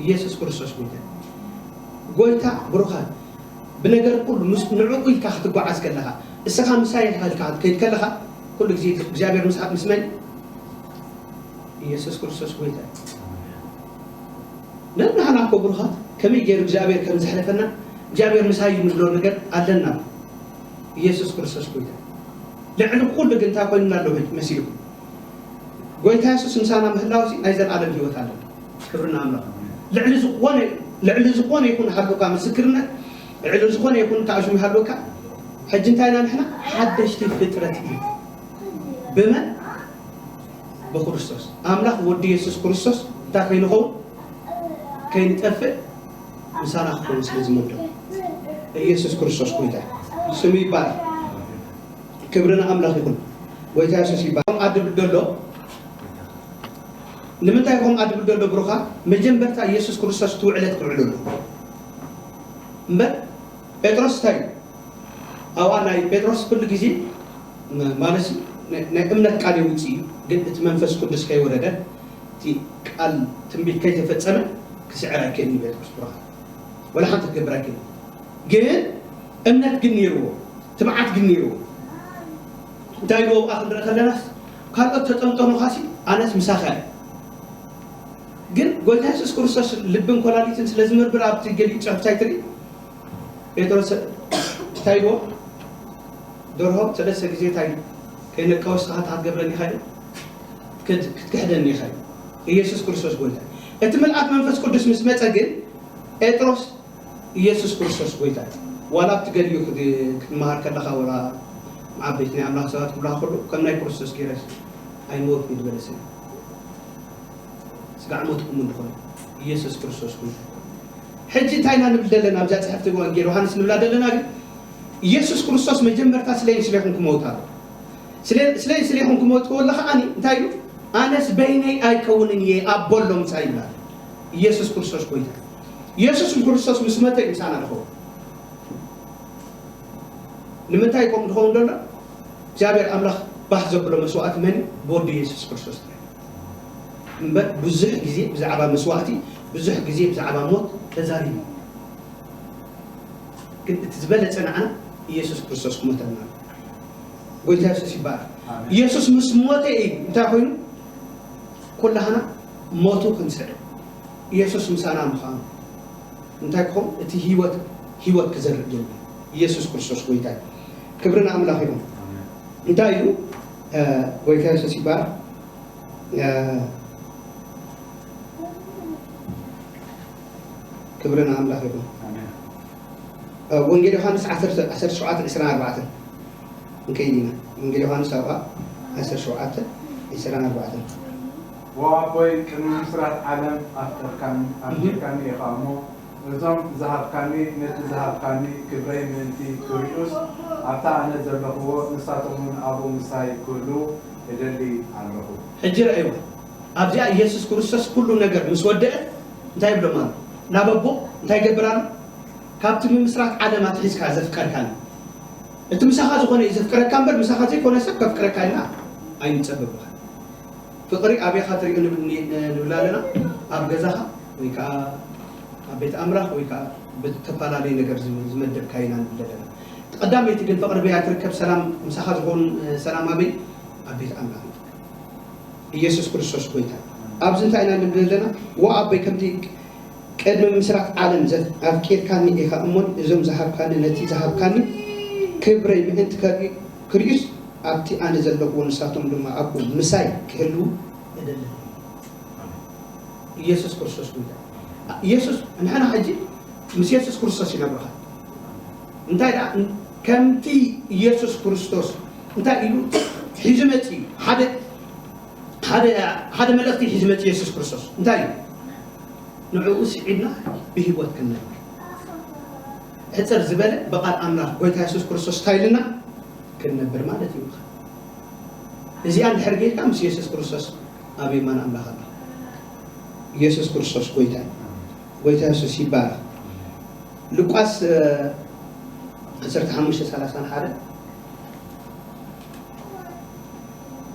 ኢየሱስ ክርስቶስ ጎይታ። ጎይታ ብሩኻት፣ ብነገር ኩሉ ምስ ንዕኡ ኢልካ ክትጓዓዝ ከለኻ፣ እስኻ ምሳይ ኢልካ ክትከይድ ከለኻ፣ ኩሉ ግዜ እግዚኣብሔር ምስሓት ምስ መን? ኢየሱስ ክርስቶስ ጎይታ እዩ። ነናህና እኮ ብሩኻት፣ ከመይ ገይሩ እግዚኣብሔር ከም ዘሕለፈና፣ እግዚኣብሔር ምሳይ እዩ ንብሎ ነገር ኣለና። ኢየሱስ ክርስቶስ ጎይታ። ልዕሊ ኩሉ ግን እንታይ ኮይኑና ኣሎ መሲልኩም? ጎይታ የሱስ ምሳና ምህላውሲ ናይ ዘለኣለም ህይወት ኣለና። ክብሪ ንኣምላኽ። ልዕሊ ዝኾነ፣ ልዕሊ ዝኾነ ይኹን ሃልወካ ምስክርነት፣ ልዕሊ ዝኾነ ይኹን ተኣሽሙ ሃልወካ፣ ሕጂ እንታይ ኢና ንሕና? ሓደሽቲ ፍጥረት ኢና። ብመን? ብክርስቶስ። ኣምላኽ ወዲ የሱስ ክርስቶስ እንታይ ከይንኸውን? ከይንጠፍእ ምሳና ክኸውን ስለ ዝመደቡ። ኢየሱስ ክርስቶስ ጎይታ እዩ። ስሙ ይባረክ። ክብሪ ንኣምላኽ ይኹን። ጎይታ የሱስ ይባረክ። ከምኣ ድብል ደሎ፣ ንምንታይ ከምኣ ድብል ደሎ ብሩኻ? መጀመርታ የሱስ ክርስቶስ እቲ ውዕለት ክውዕለሉ እምበር፣ ጴጥሮስ እንታይ እዩ? ኣብኣ ናይ ጴጥሮስ ኩሉ ግዜ፣ ም-፣ ማለትሲ ናይ እምነት ቃል የውፅእ እዩ፣ ግን እቲ መንፈስ ቅዱስ ከይወረደ እቲ ቃል ትንቢት ከይተፈጸመ ክስዕር ኣይክእልን እዩ። ጴጥሮስ ብሩኻት ወላ ሓንቲ ክገብር ኣይክእልን። ግን እምነት ግን ነይርዎ፣ ትብዓት ግን ነይርዎ። እንታይ ኢሉ ኣብኣ ክንርኢ ከለናስ፣ ካልኦት ተጠምጠሙኻሲ ኣነስ ምሳኻ እየ። ግን ጎይታ የሱስ ክርስቶስ ልብን ኮላሊትን ስለ ዝምርምር ኣብቲ ገሊኡ ጽሑፍ እንታይ ትርኢ? ጴጥሮስ እንታይ ኢልዎ? ደርሆ ሰለስተ ግዜ እንታይ ከይነቀወስ ንስኻ እንታይ ክትገብረኒ ኢኻ ኢሉ? ክድ- ክትክሕደኒ ኢኻ ኢሉ። ኢየሱስ ክርስቶስ ጎይታ። እቲ ምልኣት መንፈስ ቅዱስ ምስ መጸ ግን ጴጥሮስ ኢየሱስ ክርስቶስ ጎይታ እዩ። ዋላ ኣብቲ ገሊኡ ክድ- ክትመሃር ከለኻ ወላ ዓበይቲ ናይ ኣምላኽ ሰባት ክብልኻ ከሎ ከም ናይ ክርስቶስ ገይረስ ኣይሞትኩ ዝበለ ሰብ እዩ። ስጋዕ ሞትኩም እንድኾነ ኢየሱስ ክርስቶስ ጎይታ። ሕጂ እንታይ ኢና ንብል ዘለና? ኣብዛ ጽሕፍቲ ወንጌል ዮሃንስ ንብላ ዘለና ግን ኢየሱስ ክርስቶስ መጀመርታ ስለይን ስለይኹም ክመውት ኣሎ። ስለ- ስለይን ስለይኹም ክመውት ከሎ ከዓኒ እንታይ ኢሉ? ኣነስ በይነይ ኣይከውንን እየ፣ ኣቦ ኣሎ ምሳይ ይብላ። ኢየሱስ ክርስቶስ ጎይታ። ኢየሱስ ክርስቶስ ምስ መተ እዩ ምሳና ዝኸውን። ንምንታይ ከምኡ ዝኸውን ዘሎ? እግዚኣብሔር ኣምላኽ ባህ ዘብሎ መስዋእቲ መን እዩ? ብወዱ ኢየሱስ ክርስቶስ ጥራይ። እምበር ብዙሕ ግዜ ብዛዕባ መስዋእቲ፣ ብዙሕ ግዜ ብዛዕባ ሞት ተዛሪቡ። ግን እቲ ዝበለጸ ንዓና ኢየሱስ ክርስቶስ ክሞተልና። ጎይታ የሱስ ይባረክ። ኣሜን። ኢየሱስ ምስ ሞተ እዩ እንታይ ኮይኑ? ኩላህና ሞቱ ክንስዕር። ኢየሱስ ምሳና ምዃኑ እንታይ ክኾን? እቲ ህይወት ህይወት ክዘርእ ጀመረ። ኢየሱስ ክርስቶስ ጎይታ እዩ። ክብሪ ንኣምላኽ ይኹን። ኣሜን። እንታይ እዩ? እ፣ ጎይታ የሱስ ይባረክ። እ፣ ክብሪ ንኣምላኽ ይኹን። ኣሜን። እ፣ ወንጌል ዮሃንስ ዓሰርተ፣ ዓሰርተ ሸውዓተ ዕስራን ኣርባዕተን ንከይድ ኢና። ወንጌል ዮሃንስ ኣብኣ ዓሰርተ ሸውዓተ ዕስራን ኣርባዕተን። ወኣቦይ ቅድሚ ምስራት ዓለም ኣፍቀርካኒ፣ ኣፍቂርካኒ ኢኻ እሞ፣ እዞም ዝሃብካኒ፣ ነቲ ዝሃብካኒ ክብረይ ምእንቲ ክርእዩስ፣ ኣብታ ኣነ ዘለኹዎ ንሳቶም እውን ኣብኡ ምሳይ ክህልዉ እደሊ ኣለኹ። ሕጂ ረኣይዋ፣ ኣብዚኣ ኢየሱስ ክርስቶስ ኩሉ ነገር ምስ ወደአ እንታይ ይብሎም ኣሎ? ናብ ኣቦ እንታይ ይገብር ኣሎ? ካብቲ ምምስራት ዓለም ኣትሒዝካ ዘፍቀርካኒ፣ እቲ ምሳኻ ዝኾነ እዩ ዘፍቅረካ እምበር፣ ምሳኻ ዘይኮነ ሰብ ከፍቅረካ ኢልና ኣይንጸበብኻ። ፍቕሪ ኣበይኻ ትሪኦ ንብል-፣ ኒ-፣ ንብል ኣለና? ኣብ ገዛኻ ወይ ከኣ ኣብ ቤት ኣምላኽ ወይ ከኣ ብተፈላለየ ነገር ዝም-፣ ዝመደብካ ኢና ንብል ኣለና። እቲ ቀዳመይቲ ግን ፍቕሪ በያ ትርከብ፣ ሰላም ምሳኻ ዝኾን፣ እ፣ ሰላም ኣበይ? ኣብ ቤት ኣምላኽ እዩ። ኢየሱስ ክርስቶስ ጎይታ። ኣብዚ እንታይ ኢና ንብል ዘለና? ዋ ኣቦይ፣ ከምቲ ቅድሚ ምስራት ዓለም ዘፍ-፣ ኣፍቂርካኒ ኢኻ እሞን፣ እዞም ዝሃብካኒ፣ ነቲ ዝሃብካኒ ክብረይ ምእንቲ ከርኢ-፣ ክርእዩስ፣ ኣብቲ ኣነ ዘለኹዎ ንሳቶም ድማ ኣብኡ ምሳይ ክህልዉ እደሊ። ኢየሱስ ክርስቶስ ጎይታ። ኢየሱስ፣ ንሕና ሕጂ ምስ ኢየሱስ ክርስቶስ ይነብርኻ። እንታይ ደኣ፣ ከምቲ ኢየሱስ ክርስቶስ እንታይ ኢሉ ሒዙ መጺኡ? ሓደ፣ ሓደ፣ ሓደ መልእኽቲ ሒዙ መጺኡ ኢየሱስ ክርስቶስ። እንታይ እዩ? ንዕኡ ስዒድና ብህይወት ክንነብር። ሕጽር ዝበለ ብቓል ኣምላኽ ጎይታ የሱስ ክርስቶስ እንታይ ኢልና? ክንነብር ማለት እዩ። እዚኣ እንድሕር ጌርካ ምስ የሱስ ክርስቶስ ኣብ የማን ኣምላኽ ኣላ። የሱስ ክርስቶስ ጎይታ እዩ። ጎይታ የሱስ ይባረኽ። ሉቃስ፣ እ፣ ዓሰርተ ሓሙሽተ ሰላሳን ሓደ፣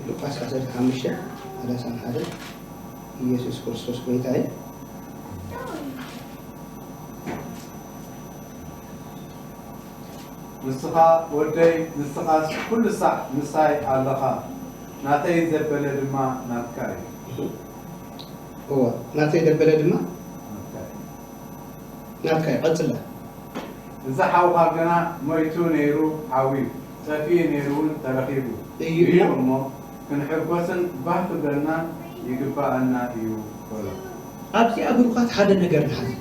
ሉቃስ ዓሰርተ ሓሙሽተ ሰላሳን ሓደ፣ ኢየሱስ ክርስቶስ ጎይታ እዩ። ንስኻ ወደይ፣ ንስኻስ ኩሉ ሳዕ ምሳይ ኣለኻ፣ ናተይ ዘበለ ድማ ናትካ እዩ። እወ፣ ናተይ ዘበለ ድማ ናትካ እዩ። ናትካ እዩ። ቀጽላ። እዚ ሓውኻ ገና ሞይቱ ነይሩ ሓውዩ፣ ጠፊኡ ነይሩ እውን ተረኺቡ እዩ እዩ እሞ፣ እሞ ክንሕጎስን ባህ ክብለናን ይግባኣና እዩ በሎ። ኣብዚኣ ብሩኻት ሓደ ነገር ንሓዝ።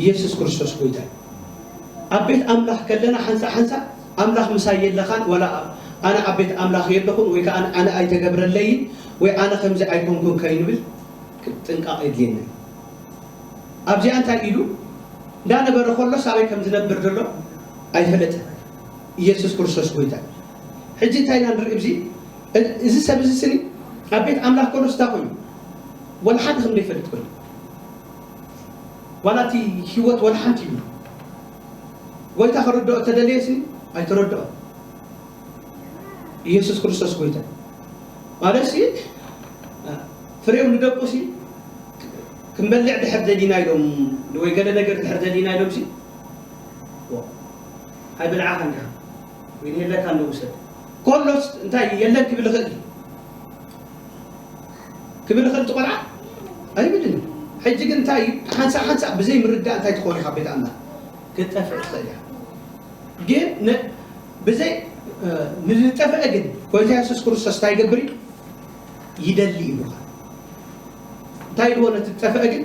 ኢየሱስ ክርስቶስ ጎይታ እዩ። ኣብ ቤት ኣምላኽ ከለና ሓንሳእ ሓንሳእ ኣምላኽ ምሳይ የለኻን፣ ዋላ ኣነ ኣብ ቤት ኣምላኽ የለኹን፣ ወይ ከኣ ኣነ ኣይተገብረለይን፣ ወይ ኣነ ከምዚ ኣይኮንኩን ከይንብል ጥንቃቕ የድልየና እዩ። ኣብዚኣ እንታይ ኢሉ? እንዳነበረ ከሎስ ኣበይ ከም ዝነብር ዘሎ ኣይፈለጠን። ኢየሱስ ክርስቶስ ጎይታ። ሕጂ እንታይ ኢና ንርኢ ኣብዚ? እ-፣ እዚ ሰብ እዚ ስኒ ኣብ ቤት ኣምላኽ ከሎስ እንታይ ኮይኑ? ወላ ሓደ ከም ዘይፈልጥ ኮይኑ። ዋላ እቲ ህይወት ወላ ሓንቲ እዩ። ጎይታ ከረድኦ እተደለየ ስኒ ኣይተረድኦ። ኢየሱስ ክርስቶስ ጎይታ። ማለት ሲ ፍሬው ንደቁ ሲ ክንበልዕ ድሕር ደሊና ኢሎም ወይ ገለ ነገር ድሕር ደሊና ኢሎም ሲ ኣይብልዓኻን ዲኻ ወይ ንየለካ እንደ ውሰድ ከሎስ እንታይ የለን ክብል ይኽእል እዩ። ክብል ይኽእል እቲ ቆልዓ ኣይብልን። ሕጂ ግን እንታይ እዩ ሓንሳእ ሓንሳእ ብዘይ ምርዳእ እንታይ ትኾን ኢኻ ቤት ኣምላኽ ክትጠፍዕ ትኽእል ኢኻ። ግን ን- ብዘይ ንዝጠፍአ ግን ጎይታ የሱስ ክርስቶስ እንታይ ይገብር እዩ? ይደሊ ይብሉኻ። እንታይ ኢልዎ ነቲ ዝጠፍአ ግን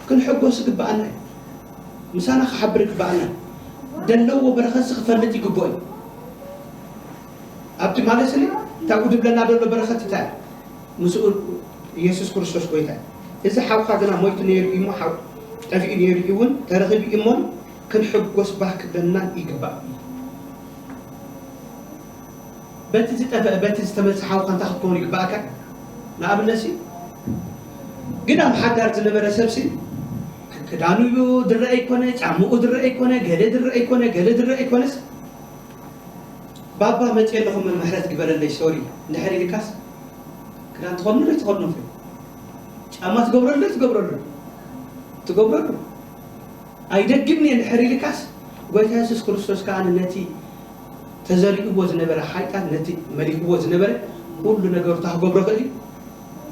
ክንሕጎስ ይግብኣና እዩ። ምሳና ክሓብር ይግብኣና እዩ። ደለዎ በረኸት ክፈልጥ ይግብኦ እዩ። ኣብቲ ማለት ስኒ እታብኡ ድብለና ዘሎ በረኸት እንታይ ምስኡ ኢየሱስ ክርስቶስ ጎይታ እዩ። እዚ ሓውካ ግና ሞይቱ ነይሩ እዩ እሞ ሓው ጠፊኡ ነይሩ እዩ እውን ተረኺቡ እዩ እሞ ክንሕጎስ ባህ ክብለና ይግባእ። በቲ ዝጠፍአ በቲ ዝተመልሰ ሓውካ እንታይ ክትከውን ይግባእካ? ንኣብነት ሲ ግን ኣብ ሓዳር ዝነበረ ሰብ ሲ ክዳኑ ድረአ ይኮነ፣ ጫምኡ ድረአ ይኮነ፣ ገለ ድረአ ይኮነ፣ ገለ ድረአ ይኮነስ ባባ መፅየ ኣለኹ ምሕረት ግበረለይ ሶሪ እንድሕር ኢልካስ ክዳን ትኸድኑ ዶ ትኸድኑ ፍሬ ጫማ ትገብረሉ ዶ ትገብረሉ ትገብረሉ ኣይደግምን እየ እንድሕር ኢልካስ ጎይታ የሱስ ክርስቶስ ከዓ ነቲ ተዘሪእዎ ዝነበረ ሓይጣት ነቲ መሊኽዎ ዝነበረ ኩሉ ነገሩ ታክገብሮ ክእል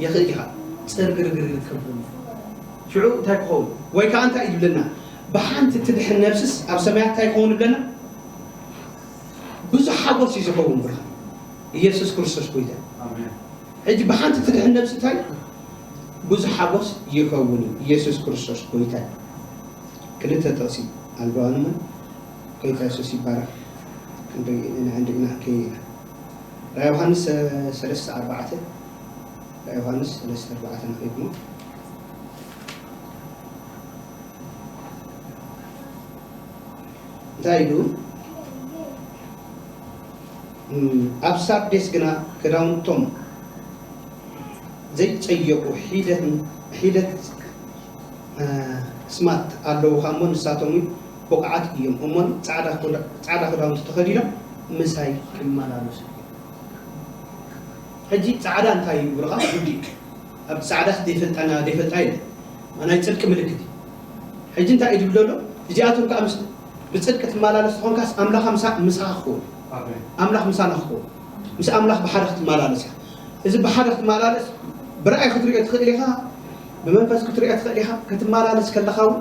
ይኽእል ኢኻ ፅርግርግር ክትከብሉ ሽዑ እንታይ ክኸውን ወይ ከዓ እንታይ እዩ ዝብለና ብሓንቲ ትድሕን ነብስስ ኣብ ሰማያት እንታይ ክኸውን ይብለና ብዙሕ ሓጎስ እዩ ዝኸውን ብርሃን ኢየሱስ ክርስቶስ ጎይታ ሕጂ ብሓንቲ ትድሕን ነብሲ እንታይ ብዙሕ ሓጎስ ይኸውን እዩ ኢየሱስ ክርስቶስ ጎይታ ክልተ ጥቕሲ ኣልባዋንምን ጎይታ የሱስ ይባረክ ክንደይ ኢና እንድኢና ከይና ራ ዮሃንስ ሰለስተ ኣርባዕተ ራ ዮሃንስ ሰለስተ ኣርባዕተ ንኸይድሞ እንታይ ኢሉ ኣብ ሳርዴስ ግና ክዳውንቶም ዘይጸየቑ ሒደት ስማት ኣለዉኻ እሞ ንሳቶም እውን ብቑዓት እዮም እሞ ጻዕዳ ክዳውንቲ ተኸዲኖም ምሳይ ይመላለሱ ሕጂ ጻዕዳ እንታይ እዩ ብሩኻ ውዲ ኣብቲ ጻዕዳ ዘይፈልጣና ዘይፈልጣ የለ ናይ ጽድቂ ምልክት እዩ ሕጂ እንታይ እዩ ዝብሎ ኣሎ እዚኣቶም ከዓ ምስ ብጽድቂ ትመላለስ ዝኾንካስ ኣምላኻ ምሳኻ ክኸውን ኣምላኽ ምሳና ክኸውን ምስ ኣምላኽ ብሓደ ክትመላለስ ኢኻ እዚ ብሓደ ክትመላለስ ብራእይ ክትሪኦ ትኽእል ኢኻ ብመንፈስ ክትሪኦ ትኽእል ኢኻ ክትመላለስ ከለኻ እውን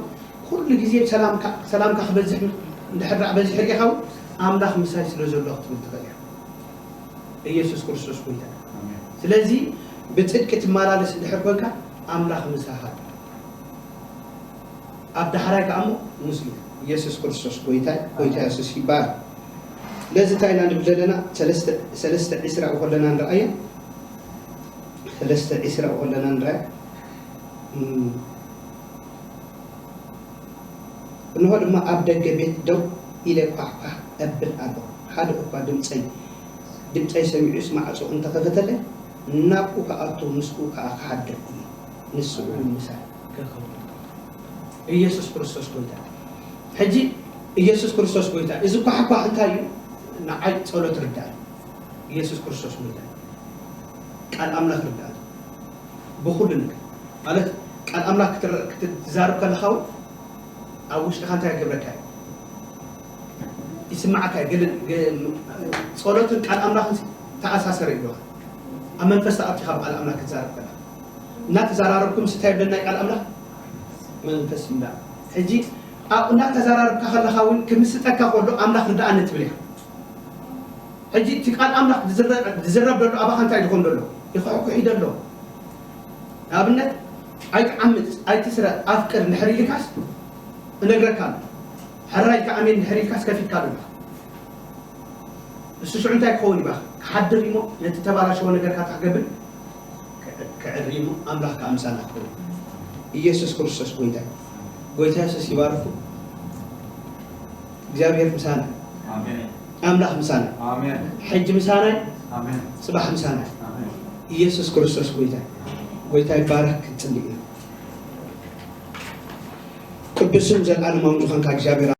ኩሉ ግዜ ሰላምካ ክበዝሕ እንድሕር በዚሑ ርኢኻ እውን ኣምላኽ ምሳይ ስለ ዘሎ ክትብል ትኽእል ኢኻ ኢየሱስ ክርስቶስ ጎይታ ስለዚ ብፅድቂ ትመላለስ እንድሕር ኮንካ ኣምላኽ ምሳኻ ኣብ ዳሕራይ ከኣ እሞ ምስኡ ኢየሱስ ክርስቶስ ጎይታይ ጎይታ የሱስ ይበሃል ስለዚ እንታይ ኢና ንብል ዘለና ሰለስተ ዒስራ ከለና ንረኣዮ ሰለስተ ዒስራ ከለና ንረኣዮ እንሆ ድማ ኣብ ደገ ቤት ደው ኢለ ኳሕኳሕ እብል ኣለኹ፣ ሓደ እኳ ድምጸይ ድምጸይ ሰሚዑስ ማዕጾ እንተ ኸፈተለይ፣ ናብኡ ክኣቱ ምስኡ ከኣ ክሓድር እየ፣ ንሱ እውን ምሳይ። ኢየሱስ ክርስቶስ ጐይታ። ሕጂ ኢየሱስ ክርስቶስ ጐይታ። እዚ ኳሕኳሕ እንታይ እዩ? ንዓይ ጸሎት ርዳእ እዩ። ኢየሱስ ክርስቶስ ጐይታ እዩ። ቃል ኣምላኽ ርዳእ እዩ። ብኹሉ ነገር ማለት ቃል ኣምላኽ ክትዛረብ ከለኻ እውን ኣብ ውሽጥኻ እንታይ ክገብረካ እዩ? ይስምዓካ እዩ። ገለ ጸሎትን ቃል ኣምላኽን ተኣሳሰረ ይብሉኻ። ኣብ መንፈስ ተኣቲኻ ብቃል ኣምላኽ ክትዛረብ ከለኻ እናተዘራረብኩ ምስ እንታይ ይብለና ቃል ኣምላኽ መንፈስ ይምላ። ሕጂ ኣብኡ እናተዘራረብካ ከለኻ እውን ክምስጠካ ከሎ ኣምላኽ ርድኣኒ ትብል ኢኻ። ሕጂ እቲ ቃል ኣምላኽ ዝዝረብ ዘሎ ኣባኻ እንታይ ዝኾን ዘሎ ይኹሕኩሒ ዘሎ ንኣብነት ኣይትዓምፅ ኣይትስረቕ ኣፍቅር እንድሕር ኢልካስ እነግረካ ኣሎ ሕራይ ከኣሜን እንድሕር ኢልካስ ከፊትካ ኣሎ እሱ ሽዑ እንታይ ክኸውን ይባኽ ክሓድር እሞ ነቲ ተባላሸወ ነገርካ ታክገብር ክዕሪ እሞ ኣምላኽ ከዓ ምሳና ክኸውን ኢየሱስ ክርስቶስ ጎይታ ጎይታ የሱስ ይባርኩ እግዚኣብሔር ምሳና ኣምላኽ ምሳና ሕጂ ምሳና ጽባሕ ምሳና ኢየሱስ ክርስቶስ ጎይታ ጎይታ ይባረክ ክንጽሊ ኢና ቅዱስን ዘለዓለማውን ዝኾንካ እግዚኣብሔር